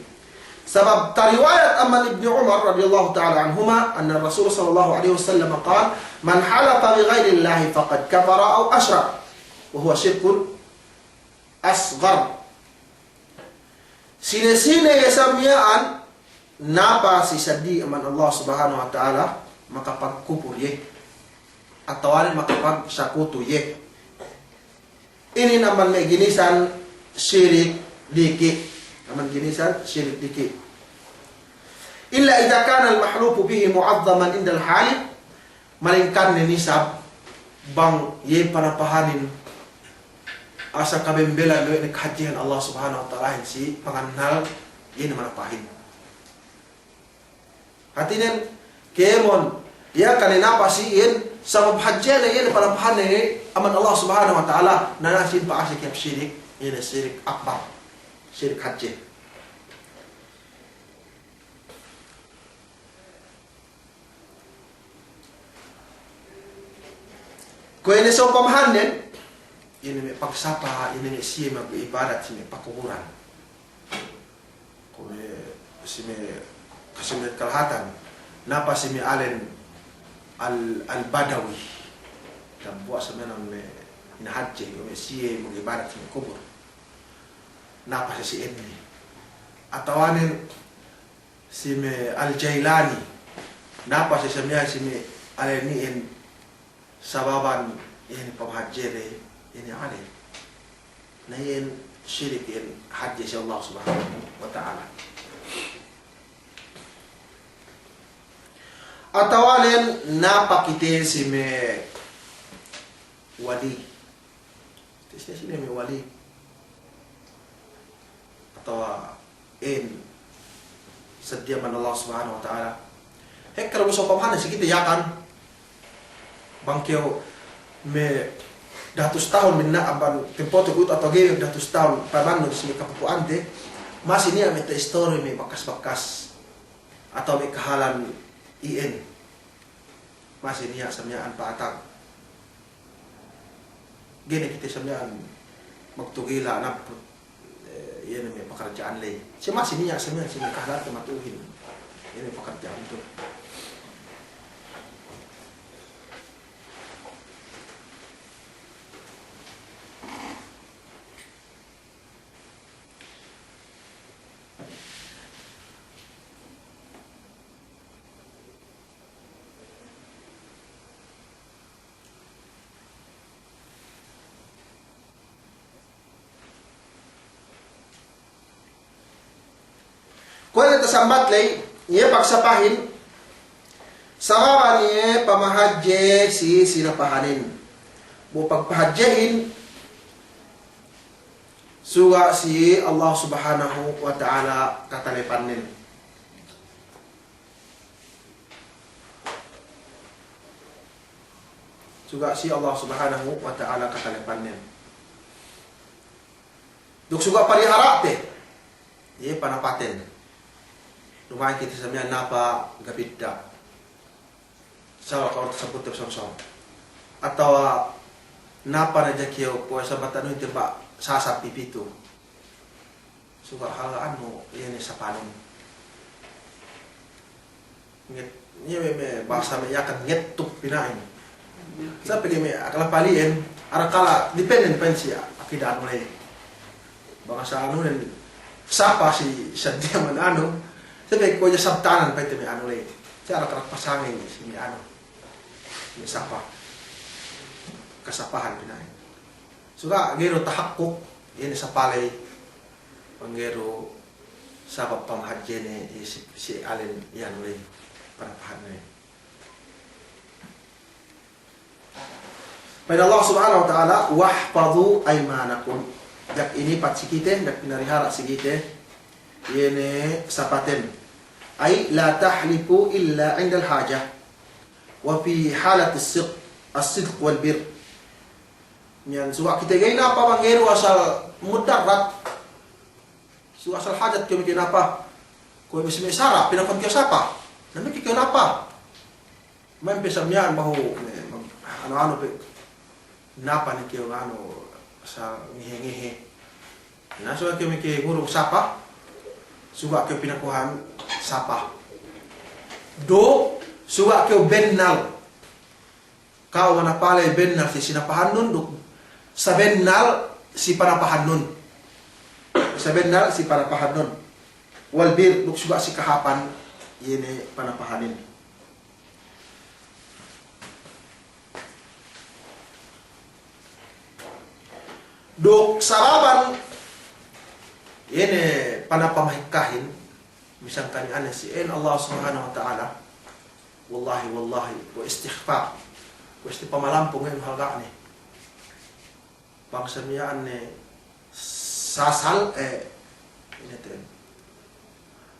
Sabab tariwayat amban Ibni Umar radiyallahu ta'ala anhuma, anna Rasul sallallahu alaihi wasallam qal, "Man halafa bi ghairillahi faqad kafara aw ashrak, wa huwa shirkun asghar." Sine-sine iye sa miya'an napa si seddili amban Allah Subhanahu wa Ta'ala, makapagkupur iye. Atawanen makapagsakutu iye. Inin amban me' ginisan sirik diki'. Amban ginisan sirik diki'. Illa idha kana al-mahlufu bihi mu'azzaman indal halif, Malaingkan ne isab bang iye panapahanin asal kabembelan we' ne kahadjehan Allah Subhanahu wa Ta'alahin si pangannal iye ne manapahin. Hātinen kēmon, iye kan ne napa si iyan, sabab hadje ne iye ne panapahanin amban Allah Subhanahu wa Ta'ala, na, na si iyan pa'ase kiyap sirik, iye ne sirik akbar, sirik hadje. Kuwe' ne sōng pamahannen, iye ne me' pagsapa, iye ne me' siye mag'ibadat si me' pakuburan. Kuwe' si me', si me' kalahatan, napa si me' alen al-, al-Badawi. Dambuwa' sa me' anu me' inahadje, me' siye mag'ibadat si me' kubur. Napa si, si ēnne. Atawanen, si me' Al-Jailani, napa si samiyan si me' alen iyan sababan iyan pamahadjede iyan alen. Na iyan sirik iyan hadje si Allah Subhanahu wa Ta'ala. Atawanen napa kite si me' wali. Sine-sine me' wali atawa ēn seddili amban Allah Subhanahu wa Ta'ala. Hekka du bu sōng pamahannen si kite Yakan. Bang kew me' dahatus tahun minna' amban tempote kuwe'itu atawa ga'i dahatus tahun pamannun si me' kapupu'ante. Masi niya' me' ta'istori me' bakas-bakas atawa me' kahalan iyan. Masi niya' samiya'an pa'atag. Ga'i ne kite samiya'an magtugila' namput, eh, iye ne me' pakaradja'an ley. Si masi niya' samiya'an si me' kahalante matu'uhin. Iye ne pakaradja'an tu. Kuwe' ne tasambat ley, iye pagsapahin, sababan iye pamahadje si sinapahanin. Bu pagpahadjehin, suga' si Allah Subhanahu wa Ta'ala katalepannen. Suga' si Allah Subhanahu wa Ta'ala katalepannen. Duk suga' parihara'te, iye panapaten. Duma'in kite samiya'an napa ga' bidda'. Sawa' ka'u tasabutte sōng-sōng. Atawa Napa ne hadja kew, kuwe' sabab anu inte ba' sasap pipitu. Suga' halga' anu, iye ne sapanun. Nget-, iye me', me' bahasa me' Yakan ngettuk pina'in. Sa' pegge' me' akala pali'en, arakala dependen pa'in si akida anu ley. Bang sa' anu nen sapa si sadiya man anu, sa' pegge' kuwe' hadja sabtanan pa'inte me' anu ley. Sa' arakala pasangin si me' anu. Me' sapa. Kasapahan pina'in. Suga' ga'i du tahakkuk, iye ne sapa ley. Bang ga'i du sabab pamahadjene, iye si, si alen iyan ley. Panapahan ley. Pa'in Allah Subhanahu wa Ta'ala, "Wahfazu aymanakum." Dak inipat si kite, dak pinarihara' si kite, iye ne sapaten. Ay, la tahlifu illa indal hajah. Wa fi halatis sidq, as-sidq wal birr. Niyan suga' kite ga'i napa bang ga'i du asal mudarat. Suga' asal hajat kew meke napa. Kuwe' masi me' sara', pinakuhan kew sapa. Na meke kew napa. Ma'in pe sa miya'an bahu, me', anu-anu pe. Napa ne kew anu, asal ngehe-ngehe. Na suga' kew meke ngurung sapa. Suga' kew pinakuhan sapa. Duk, suga' kew bennal. Ka'u manapa ley bennal si sinapahannun duk sabennal si panapahannun. Sabennal si panapahannun. Wal birr duk suga' si kahāpan iye ne panapahanin. Duk sababan iye ne panapamahekkahin, misan kani'an ne si en Allah Subhanahu wa Ta'ala, wallahi, wallahi, kuwe' istighfar, kuwe' isti pamalampung we' nu halga'ne. Bang sa miya'an ne sasal, eh, ine ten.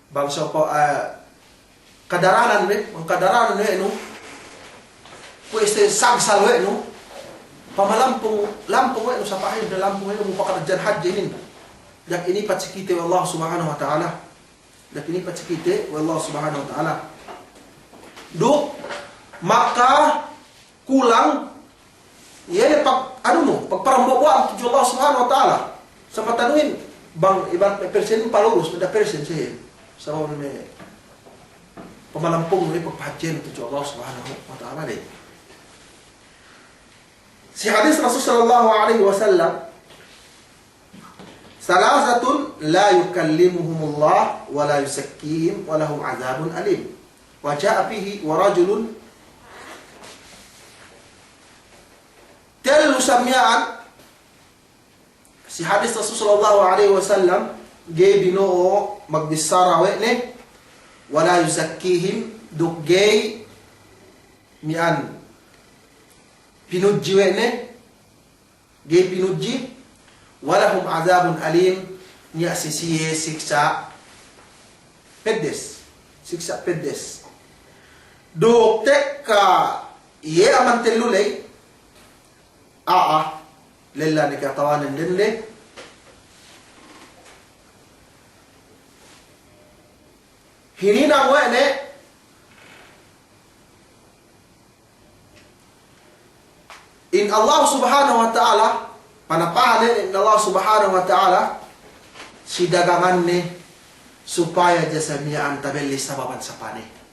Bang sa pa, eh, kadaranan we', bang kadaranan we' nu, kuwe' isti sagsal we' nu, pamalampung, lampung we' nu sapahin, lampung we' nu mupakadjan hadje inin. Dak inipat si kite we' Allah Subhanahu wa Ta'ala. Dak inipat si kite we' Allah Subhanahu wa Ta'ala. Duk makakulang, iye ne pag-, anunu, pagparambuwa'-buwa'an tudju Allah Subhanahu wa Ta'ala. Sampay tanuhin, bang ibarat me' persen palurus, me' da persen siye. Sabab me' pamalampung me' pagpahadjen tudju Allah Subhanahu wa Ta'ala de. Si hadis Rasul sallallahu alaihi wasallam, "Salasatun la yukallimuhumullah wa la yuzakkihim wa lahum azabun alim." Wa ja'a fihi wa rajulun, tellu sa miya'an, si hadis Rasul sallallahu alaihi wasallam, ga'i bino'o magbissara we' ne, wa la yuzakkihim, duk ga'i miya'an pinudji we' ne, ga'i pinudji, wa lahum azabun alim, niya' si siye siksa' peddes, siksa' peddes. Duk tekka iye amban tellu ley, a'a, lella ne katawanen dende. Hininang we' ne, in Allah Subhanahu wa Ta'ala, panapahan ne in Allah Subhanahu wa Ta'ala, si daganganne, supaya hadja sa miya'an tabelli sababan sapane.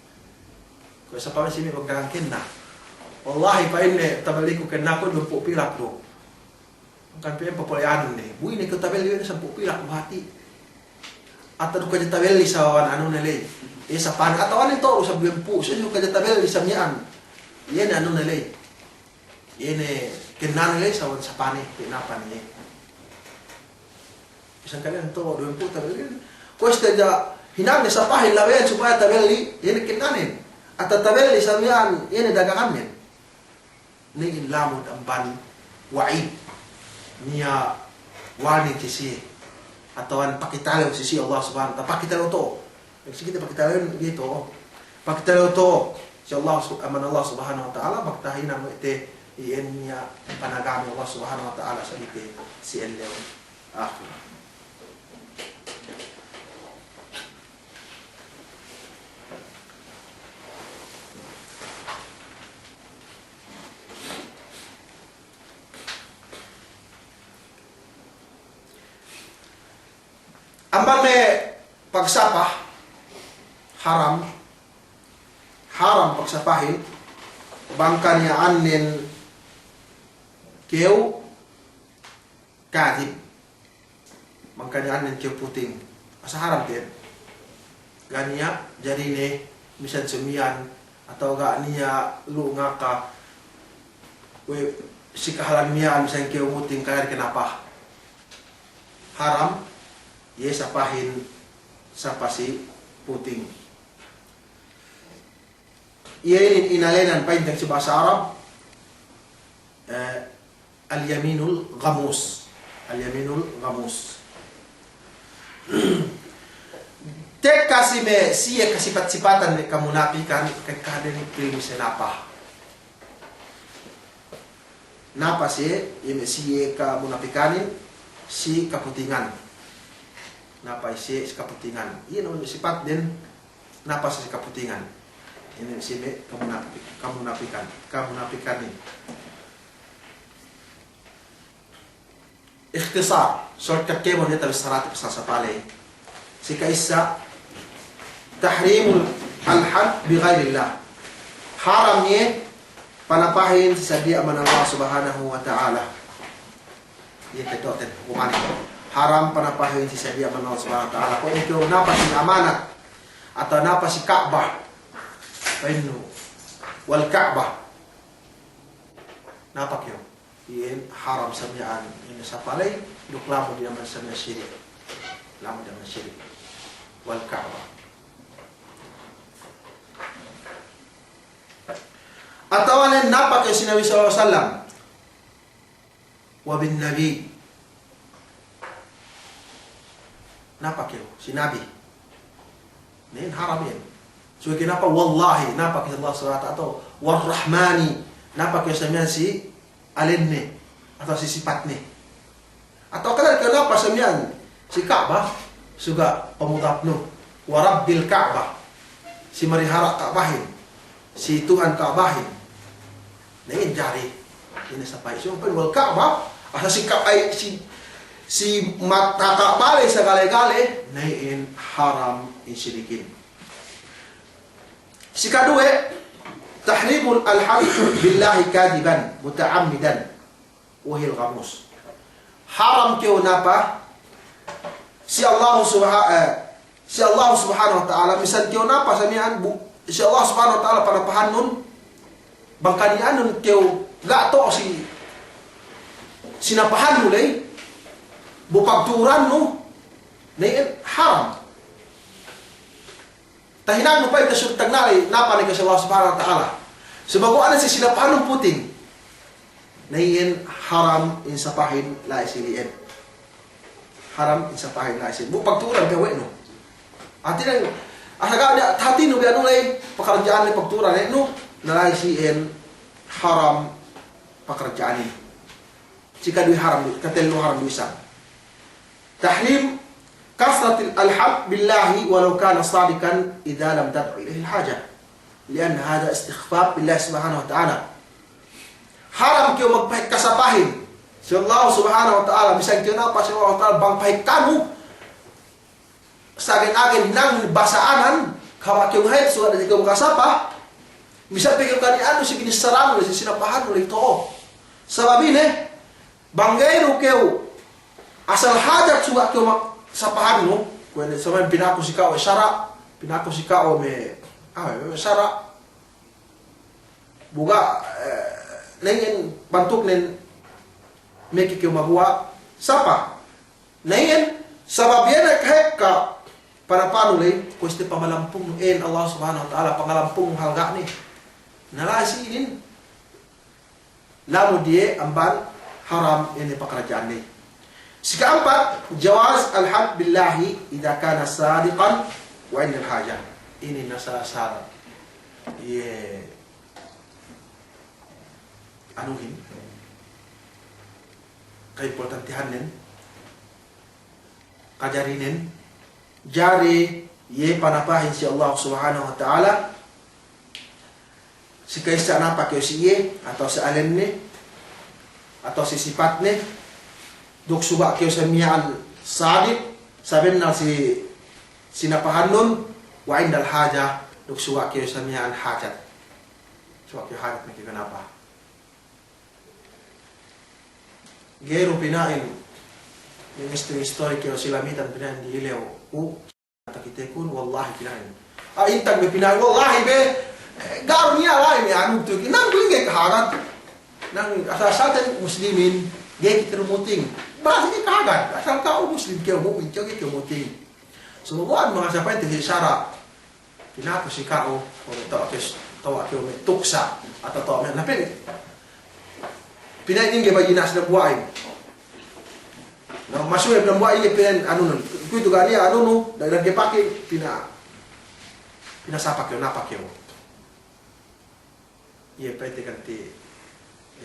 Kuwe' sapane si me' magdagang kenna. Wallahi, pa'inne, tabelliku kennaku duwempū' pilak du. Kan pa'in papole'anun ne. Bu ine kew tabelli we' ne sampū' pilak du hati'. Atawa du hadja tabelli sababan anune ley. E, sapane atawa ne to'o du sa duwempū'. Sa du hadja tabelli sa miya'an. Iye ne anune ley. Iye ne kennane ley sababan sapane. Pe napa ne. Bisan kani'an to'o duwempū' tabelli. Kuwe' hadja hinangne sapahin labeyan supaya tabelli. Iye ne kennanen. Atawa tabelli sa miya'an. Iye ne dagangannen. Niya' in lamud amban wa'id. Niya' warning si siye. Atawa pakitalew si siye Allah Subhanahu wa Ta'ala. Pakitalew to'o. Si kite pakitalew gitu. Pakitalew to'o. Si Allah Sub-, amban Allah Subhanahu wa Ta'ala, magtahinang we' te iyan niya' panagame Allah Subhanahu wa Ta'ala sa kite si ellew ahirat. Amban me' pagsapa, haram, haram pagsapahin, bang kaniya'annen kew kadhib. Bang kaniya'annen kew puting. Asal haram kew. Ga' niya' jarine, misan sumiyan, atawa ga' niya' lu ngaka, we' si kahalan miya'an misan kew puting kaya kenapa. Haram, iye sapahin, sapa si puting. Iye inin inēnan pa'inte si bahasa Arab, eh, al-yaminul ghamus. Al-yaminul ghamus. Tekka si me' siye kasipat-sipatan me' kamunapikan, tekka den pilmi se napa. Napa siye, iye me' siye kamunapikanin, si kaputingan. Napa siye si kaputingan. Iye ne me' sipat den, napa si kaputingan. Inin si me' kamunapik-, kamunapikan, kamunapikanin. Ikhtisar, shortcut kēmon iye tabissarate pasal sapa ley. Si ka'issa, tahrimul half bi ghairillah. Haram iye panapahin si sadiya' amban Allah Subhanahu wa Ta'ala. Iye keto'ten hukumanin. Haram panapahin si sadiya' amban Allah Subhanahu wa Ta'ala. Kuwe' ne kew napa si amanat, atawa napa si Ka'bah. Pa'innu, wal Ka'bah. Napa kew? Iyan haram sa miya'an, ine sapa ley, duk lamud iyan sa miya'an sirik. Lamud iyan sirik. Wal Ka'bah. Atawa ne napa kew si Nabi sallallahu alaihi wasallam. Wa bin Nabi. Napa kew si Nabi. Nen haram iyan. Subey kenapa wallahi, napa kew Allah subhanahu wa ta'ala, atawa war Rahmani, napa kew sa miya'an si alenne, atawa si sipatne. Atawa kala' kew napa sa miya'an si Ka'bah, suga' pamudapnu, wa Rabbil Ka'bah, si marihara' Ka'bahin, si Tuhan Ka'bahin. Na iyan jari, ine sapa isu, pa'in wal Ka'bah, asal si Ka-, ay, si, si mata Ka'bah ley sagale-gale, na iyan haram in sirikin. Sikaduwe, tahrimul half billahi kadhiban muta'ammidan wa huwal ghamus. Haram kew napa si Allah subha-, eh, si Allah subhanahu wa ta'ala, misan kew napa sa miya'an bu-, si Allah subhanahu wa ta'ala panapahannun, bang kaniya'annun kew ga' to'o si, si napahannu ley, bu pagtu'urannu, na iyan haram. Tahinangnu pa'inte sudtag naley, napa ne kew si Allah subhanahu wa ta'ala. Saguwa' ne si sinapahannun puting. Na iyan haram in sapahin la'i si li'en. Haram in sapahin la'i si li'en. Bu pagtu'uran kew we' nu. Hātinen, asal ga' niya' hātinu bi anu ley, pakaradja'an ley pagtu'uran we' nu, na la'i si iyan haram pakaradja'anin. Sikaduwe haram, katellu haram du isab. Tahrim kasratil half billahi walau kana sadiqan idza lam tad'u ilaihil hajah. Li'anna hadha istikhfaf billahi subhanahu wa ta'ala. Haram kew magpahekka sapahin si Allah subhanahu wa ta'ala, misan kew napa si Allah ta'ala bang pahekkanu, sagen-agen hinang basa'anan, kaba' kew mahekka suga' da'a kew makasapa, misan pe kew kaniya'annu si binissaranu, si sinapahannu ley to'o. Sabab ine, bang ga'i du kew asal hajat suga' kew ma-, sapahannu, kuwe' ne sa miya'an pinaku si ka'u we' sara', pinaku si ka'u me', ah, me' sara'. Bu ga', eh, na iyan bantuknen meke kew maguwa' sapa. Na iyan, sabab iye ne kahekka panapanu ley, kuwe' este pamalampungnu, en Allah subhanahu wa ta'ala pangalampungnu halga'ne. Na la'i si inin, lamud iye amban haram inin pakaradja'an ley. Sika'ampat, jawaz al-half billahi idza kana sadiqan wa indal hajah. Inin na sala-sala. Iye. Anuhin. Kaimportantihannen. Kajarinen. Jari iye panapahin si Allah subhanahu wa ta'ala. Si ka'issa napa kew si iye, atawa si alenne, atawa si sipatne, duk suga' kew sa miya'an sadiq, Sabennal si, si napahannun, wa indal haja, duk suwa' kew sa miya'an hajat. Suwa' kew hajat miki kenapa. Ga'i du pina'in, in istori-istori kew si Lamitan pina'in dilew, u, takitekun, wallahi pina'in. A, intag me' pina'in, wallahi be, eh, ga'i du niya' la'i me' anu tu, nang du ga'i kahagad. Nang asal-asal te muslimin, ga'i kite du muting. Bahasa ga'i kahagad, asal ka'u muslim kew, mu'min kew, ga'i kew muting. So, buwan manga sapa ente si sara'. Pinaku si ka'u, o, tawa' kew, tawa' kew me' tuksa, atawa tawa' me' napili. Pina'in ingge bajina si dambuwa'in. Na, masuwe dambuwa'in ingge pina'in anunun. Kuwe'itu ga' niya' anunu, da'i lagi pake, pina-, pinasapa kew, napa kew. Iye pa'inte kan ti,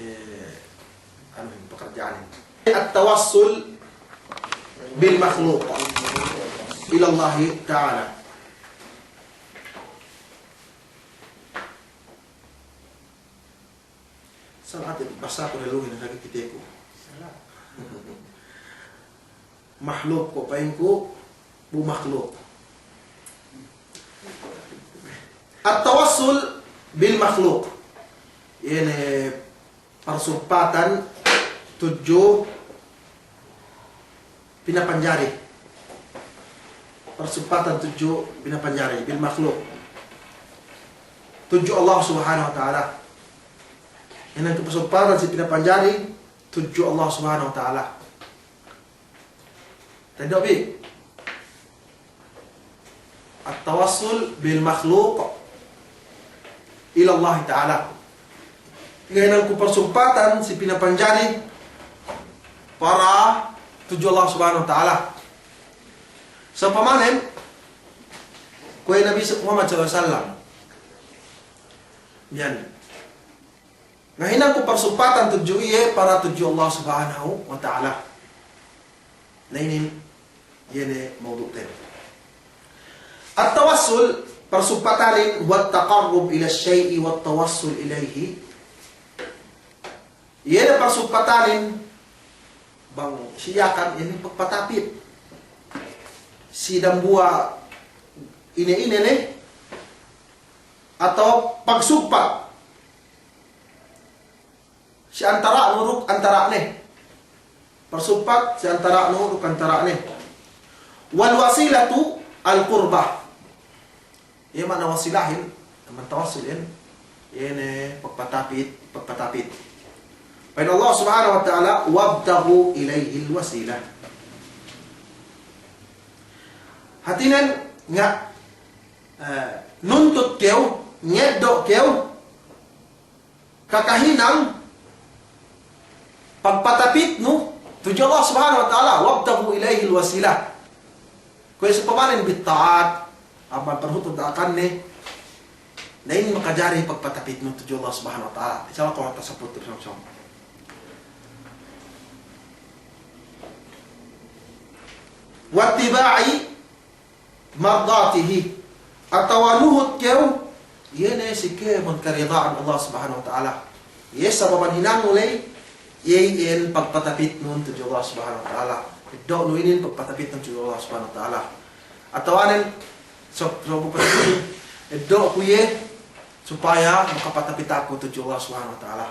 eh, anu, pekerjaan ini. At-tawassul bil makhluq ila Allahi ta'ala. Salah ate basaku ne luhin, saki kiteku. Mahluk ko' pa'inku, bu makhluq. At-tawassul bil makhluq. Iye ne parsugpatan tudju pinapanjari. Parsugpatan tudju pinapanjari, bil makhluq. Tudju Allah Subhanahu wa Ta'ala. Iye ne parsugpatan si pinapanjari tudju Allah Subhanahu wa Ta'ala. Teddo' bi. At-tawassul bil makhluq ila Allah Ta'ala. Ngahinang ku parsugpatan si pinapanjari para tudju Allah Subhanahu wa Ta'ala. Sa'upamanen, kuwe' Nabi Muhammad sallallahu alaihi wasallam. Iyan. Ngahinang ku parsugpatan tudju iye para tudju Allah Subhanahu wa Ta'ala. Na inin, iye ne mawdu'ten. At-tawassul, parsugpatanin, huwa at-taqarrub ila syai'i wat-tawassul ilaihi. Iye ne parsugpatanin, bang si Yakan, iye ne pagpatapit. Si dambuwa' ine-ine ne, atawa pagsugpat. Si antara'nu duk antara'ne. Parsugpat si antara'nu duk antara'ne. Wal wasilatu al qurbah. Iye ma'ana wasilahin, amban tawassulin, iye ne pagpatapit, pagpatapit. Pa'in Allah Subhanahu wa Ta'ala, "Wabtaghu ilaihil wasilah." Hātinen nga', eh, nuntut kew, ngeddo' kew, kakahinang pagpatapitnu tudju Allah Subhanahu wa Ta'ala, "Wabtaghu ilaihil wasilah." Kuwe' sa'upamanen bitta'at, amban parhutu da'akanne, na inin makajari pagpatapitnu tudju Allah Subhanahu wa Ta'ala. Insya Allah, kawata saput tu song-song. Wattiba'i mardatihi, atawa nuhut kew, iye ne si kēmon karida'an Allah Subhanahu wa Ta'ala. Iye sababan hinangnu ley, iye iyan pagpatapitnun tudju Allah Subhanahu wa Ta'ala. Eddo'nu inin pagpatapitnun tudju Allah Subhanahu wa Ta'ala. Atawanen, so-, so-, pagpatapitnun, eddo'ku iye supaya makapatapit aku tudju Allah Subhanahu wa Ta'ala.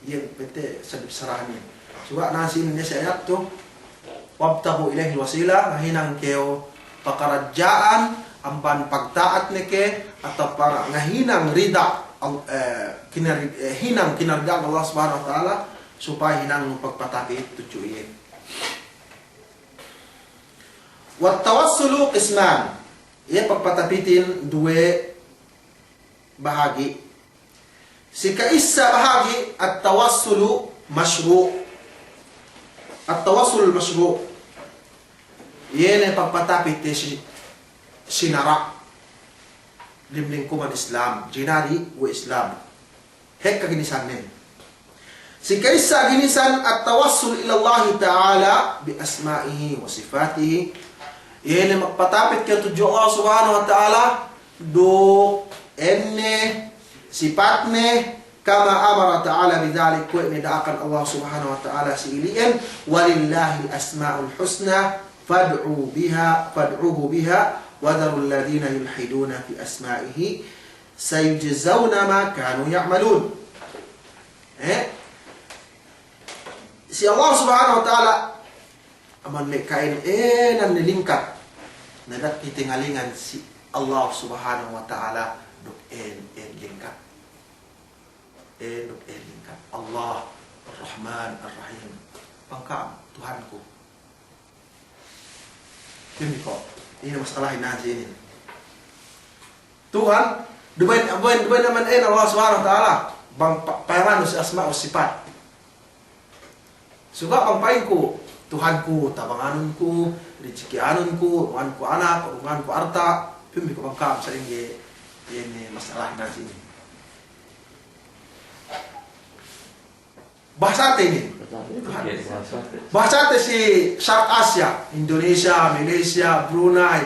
Iyan pete sadip sarahan iyan. Suga' nasi inin ne si ayat tu, "Wabtaghu ilaihil wasilah," ngahinang kew pakaradja'an amban pagta'at ne ke, atawa pa-, ngahinang rida, eh, kinari-, eh, hinang kinarida'an Allah Subhanahu wa Ta'ala, supaya hinangnu pagpatapit tudju iye. Wat tawassulu qisman. Iye pagpatapitin duwe bahagi'. Si ka'issa bahagi', at-tawassulu mashru'. At-tawassulul mashru'. Iye ne pagpatapit si, sinara'. Diyalem lingkuman Islam, jinari we' Islam. Hekka ginisannen. Si ka'issa ginisan at-tawassul ilallahi ta'ala bi asma'ihi wa sifatihi. Iye ne magpatapit kew tudju Allah Subhanahu wa Ta'ala, duk ēnne, sipatne, kama amara ta'ala bidhalik, kuwe' ne da'akan Allah Subhanahu wa Ta'ala si ili'en, "Walillahil asma'ul husna فادعوا بها، فادعوه بها، وذروا الذين يلحدون في أسمائه، سيجزون ما كانوا يعملون. Eh? Si Allah Subhanahu wa Ta'ala, amban me' ka'in, eh, nan ne lingkat. Na da'a kite ngalingan si Allah Subhanahu wa Ta'ala duk en, en lingkat. Eh, duk en lingkat. Allah, Ar-Rahman, Ar-Rahim. Bang ka'am, Tuhanku. Inin ko'. Inin mas'alahin hadja inin. Tuhan, duma'in, duma'in, duma'in amban en Allah Subhanahu wa Ta'ala. Bang pa-, payamanu si asma' wa sifat. Suga' bang pa'inku, Tuhanku, tabanganunku, rijiki'anunku, urunganku anak, urunganku arta', pimbi ku bang ka'am sa'ingge, iye ne mas'alahin hadja inin. Bahasate inin. Bahasate. Bahasate si Sharq Asia, Indonesia, Malaysia, Brunei,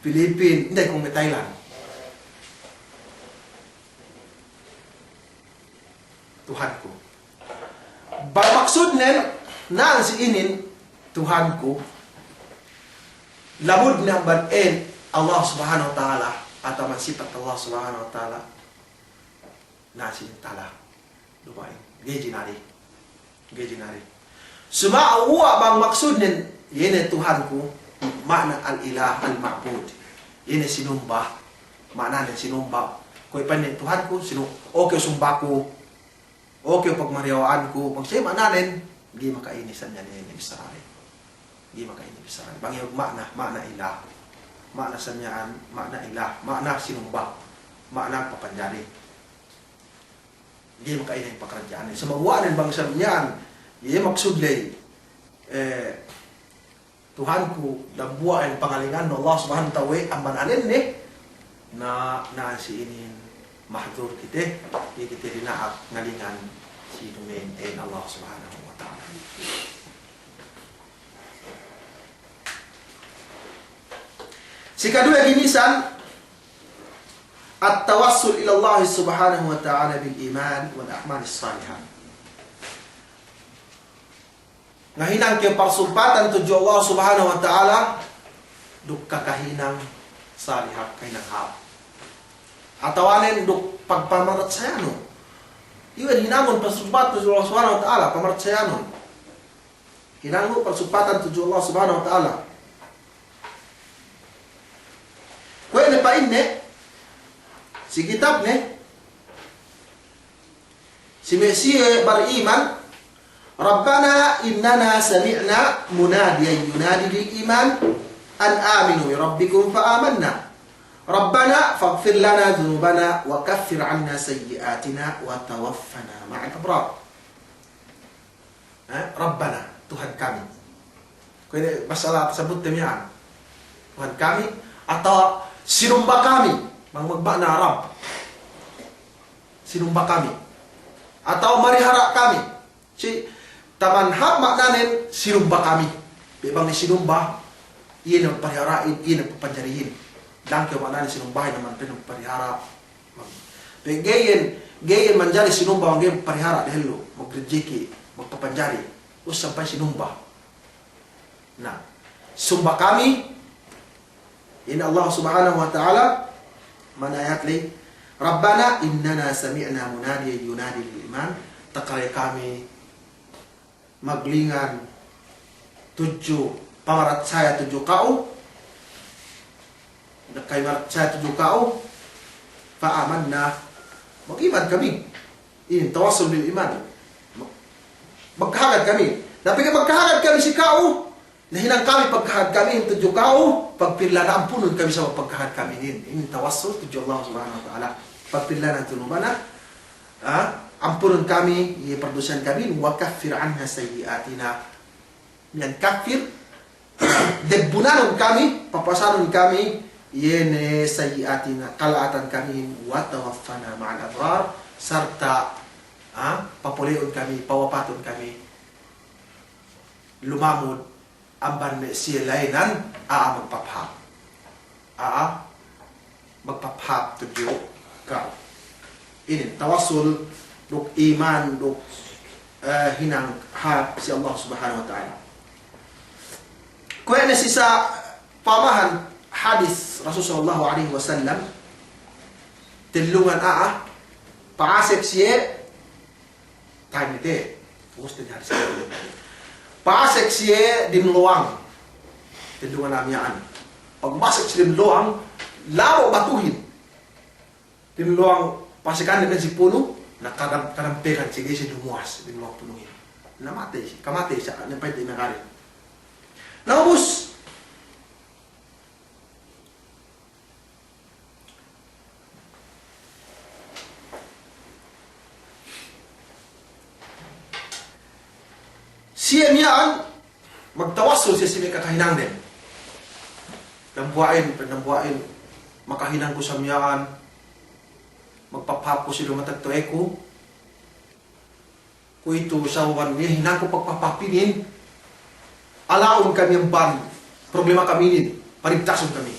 Filipin, inday ku me' Thailand. Tuhanku. Bang maksudnen, na'an si inin, Tuhanku, lamud ne amban en Allah Subhanahu wa Ta'ala, atawa amban sipat Allah Subhanahu wa Ta'ala, na'an si inin tala. Duma'in. Ga'i jinari. Ga'i jinari. Suma uwa' bang maksudnen, iye ne Tuhanku, ma'na al-ilah, al-ma'bud. Iye ne sinumba, ma'nanen sinumba. Kuwe' pa'inne Tuhanku, sinu-, oke sumbaku. Oke pagmariyawa'anku. Bang siye ma'nanen, ga'i maka'ine sa miya'an iye ne bissarane. Ga'i maka'ine bissarane. Bang iye ma'na, ma'na ilah. Ma'na sa miya'an, ma'na ilah. Ma'na sinumba. Ma'na papanjari. Ga'i maka'ine pakaradja'annen. Sumagawa' nen bang sa miya'an, iye maksud ley, eh, Tuhanku, dambuwa' en pangalingannu Allah Subhanahu wa Ta'ala we' amban alenne, na, na si inin mahdur kite, iye kite dina'ak ngalingan si duma'in en Allah Subhanahu wa Ta'ala. Sikaduwe ginisan, at-tawassul ila Allah Subhanahu wa Ta'ala bil iman wal a'malis salihah. Ngahinang kew parsumpatan tudju Allah Subhanahu wa Ta'ala, duk kakahinang salihat, kahinang hāp. Atawanen duk pagpamarachayanu. Iyan hinangun parsumpatan tudju Allah Subhanahu wa Ta'ala, pamarachayanun. Hinangun parsumpatan tudju Allah Subhanahu wa Ta'ala. Kuwe' ne pa'inne, si kitabne, si me' siye bariman, ربنا إننا سمعنا مناديا ينادي للإيمان أن آمنوا بربكم فآمنا. ربنا فاغفر لنا ذنوبنا وكفر عنا سيئاتنا وتوفنا مع الأبرار. Eh, Rabbana, Tuhan kami. Kuwe' ne masalah tasabut te miya'an. Tuhan kami, atawa sinumba kami, bang magma'na Rabb. Sinumba kami. Atawa marihara' kami. Si taman hāp ma'nanen sinumba kami. Be' bang ne sinumba, iye ne parihara'in, iye ne papanjarihin. Dangkew ma'nanen sinumbahin, amban pa'in parihara'. Pe ga'i iyan, ga'i iyan manjari sinumba bang ga'i parihara' dehellu, magrijiki, magpapanjari. Us sampay sinumba. Na, sumba kami, in Allah Subhanahu wa Ta'ala, ma'ana ayat ley, ربنا إننا سمعنا مناديا ينادي للإيمان, takale kami maglingan tudju pamarachaya tudju ka'u, duk kami marachaya tudju ka'u, فآمنا, magiman kami. Inin tawassul bil iman. Magkahagad kami. Na pegge' magkahagad kami si ka'u, na hinang kami pagkahagad kami tudju ka'u, pagpirlana ampunun kami sabab pagkahagad kami inin. Inin tawassul tudju Allah Subhanahu wa Ta'ala. Pagpirlana dhunubana, ah, ampunun kami, iye pardusahan kami, wa kaffir anna sayyi'atina. Miya'an kaffir, debbunanun kami, papasanun kami, iye ne sayyi'atina, kala'atan kami, wa tawaffana ma'al abrar, sarta', ah, papole'un kami, pawapatun kami, lumamud, amban me' siye la'inan, a'a magpapahāp. A'a magpapahāp tudju ka'u. Inin tawassul duk iman duk, eh, hinang hāp si Allah Subhanahu wa Ta'ala. Kuwe' ne si sa' pamahan hadis Rasul sallallahu alaihi wasallam, tellungan a'a, pa'asek siye, time ite, fokus te hadis. Pa'asek siye diyalem lowang, tellungan a'a miya'an. Pagpa'asek siye diyalem lowang, labo' batuhin. Diyalem lowang pa'asekan ne si punu, na kadam-, kadampegan si ga'i siye lumuwas diyalem lowang punuhin. Na matey siye, kamatey siye, ne pa'inte inagari. Na ubus, siye miya'an magtawassul siye si me' kakahinangden. Dambuwa'in, dambuwa'in, makahinang ku sa miya'an, magpapahāp ku si du matagtawassul ku. Kuwe'itu sababan iye hinang ku pagpapahāp inin, ala'un kami amban problema kami inin, paligtasun kami.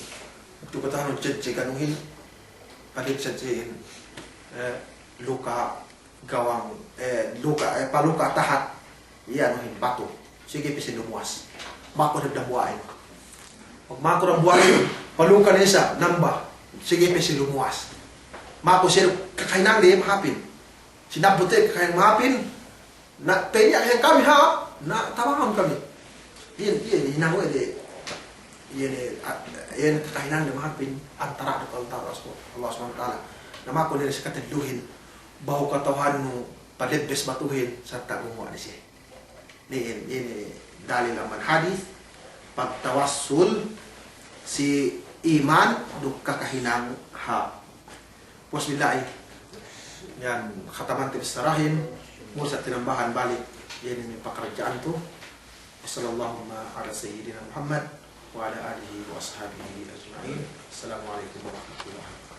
Waktu katahanun jejje ganuhin, paligtas jejje in, eh, luka' gawang, eh, luka', eh, paluka' tahat, iye anuhin, batu. Sigi pe siye lumuwas. Maku dambuwa'in. Maku dambuwa'in, paluka' ne sa', namba. Sigi pe siye lumuwas. Maku siye kakahinangde mahāpin. Sinabbut te kakahinang mahāpin, na peniya' kami hāp, na tabangun kami. Iyan, iyan, hinang we' de, iyan, a-, iyan kakahinangde mahāpin, antara' duk antara' Allah Subhanahu wa Ta'ala. Na maku ne si katelluhin, behu kata'uhannu palebbes batuhin, sarta' gumuwa' ne siye. Inin, inin dalil amban hadis, pagtawassul si iman duk kakahinang hāp. Puwas billahi, iyan khatamante bissarahin, mursa tinambahan balik, iyan inin pakaradja'antu. Wa sallallahu ala sayyidina Muhammad wa ala alihi wa ashabihi ajma'in. Assalamu alaikum warahmatullahi wabarakatuh.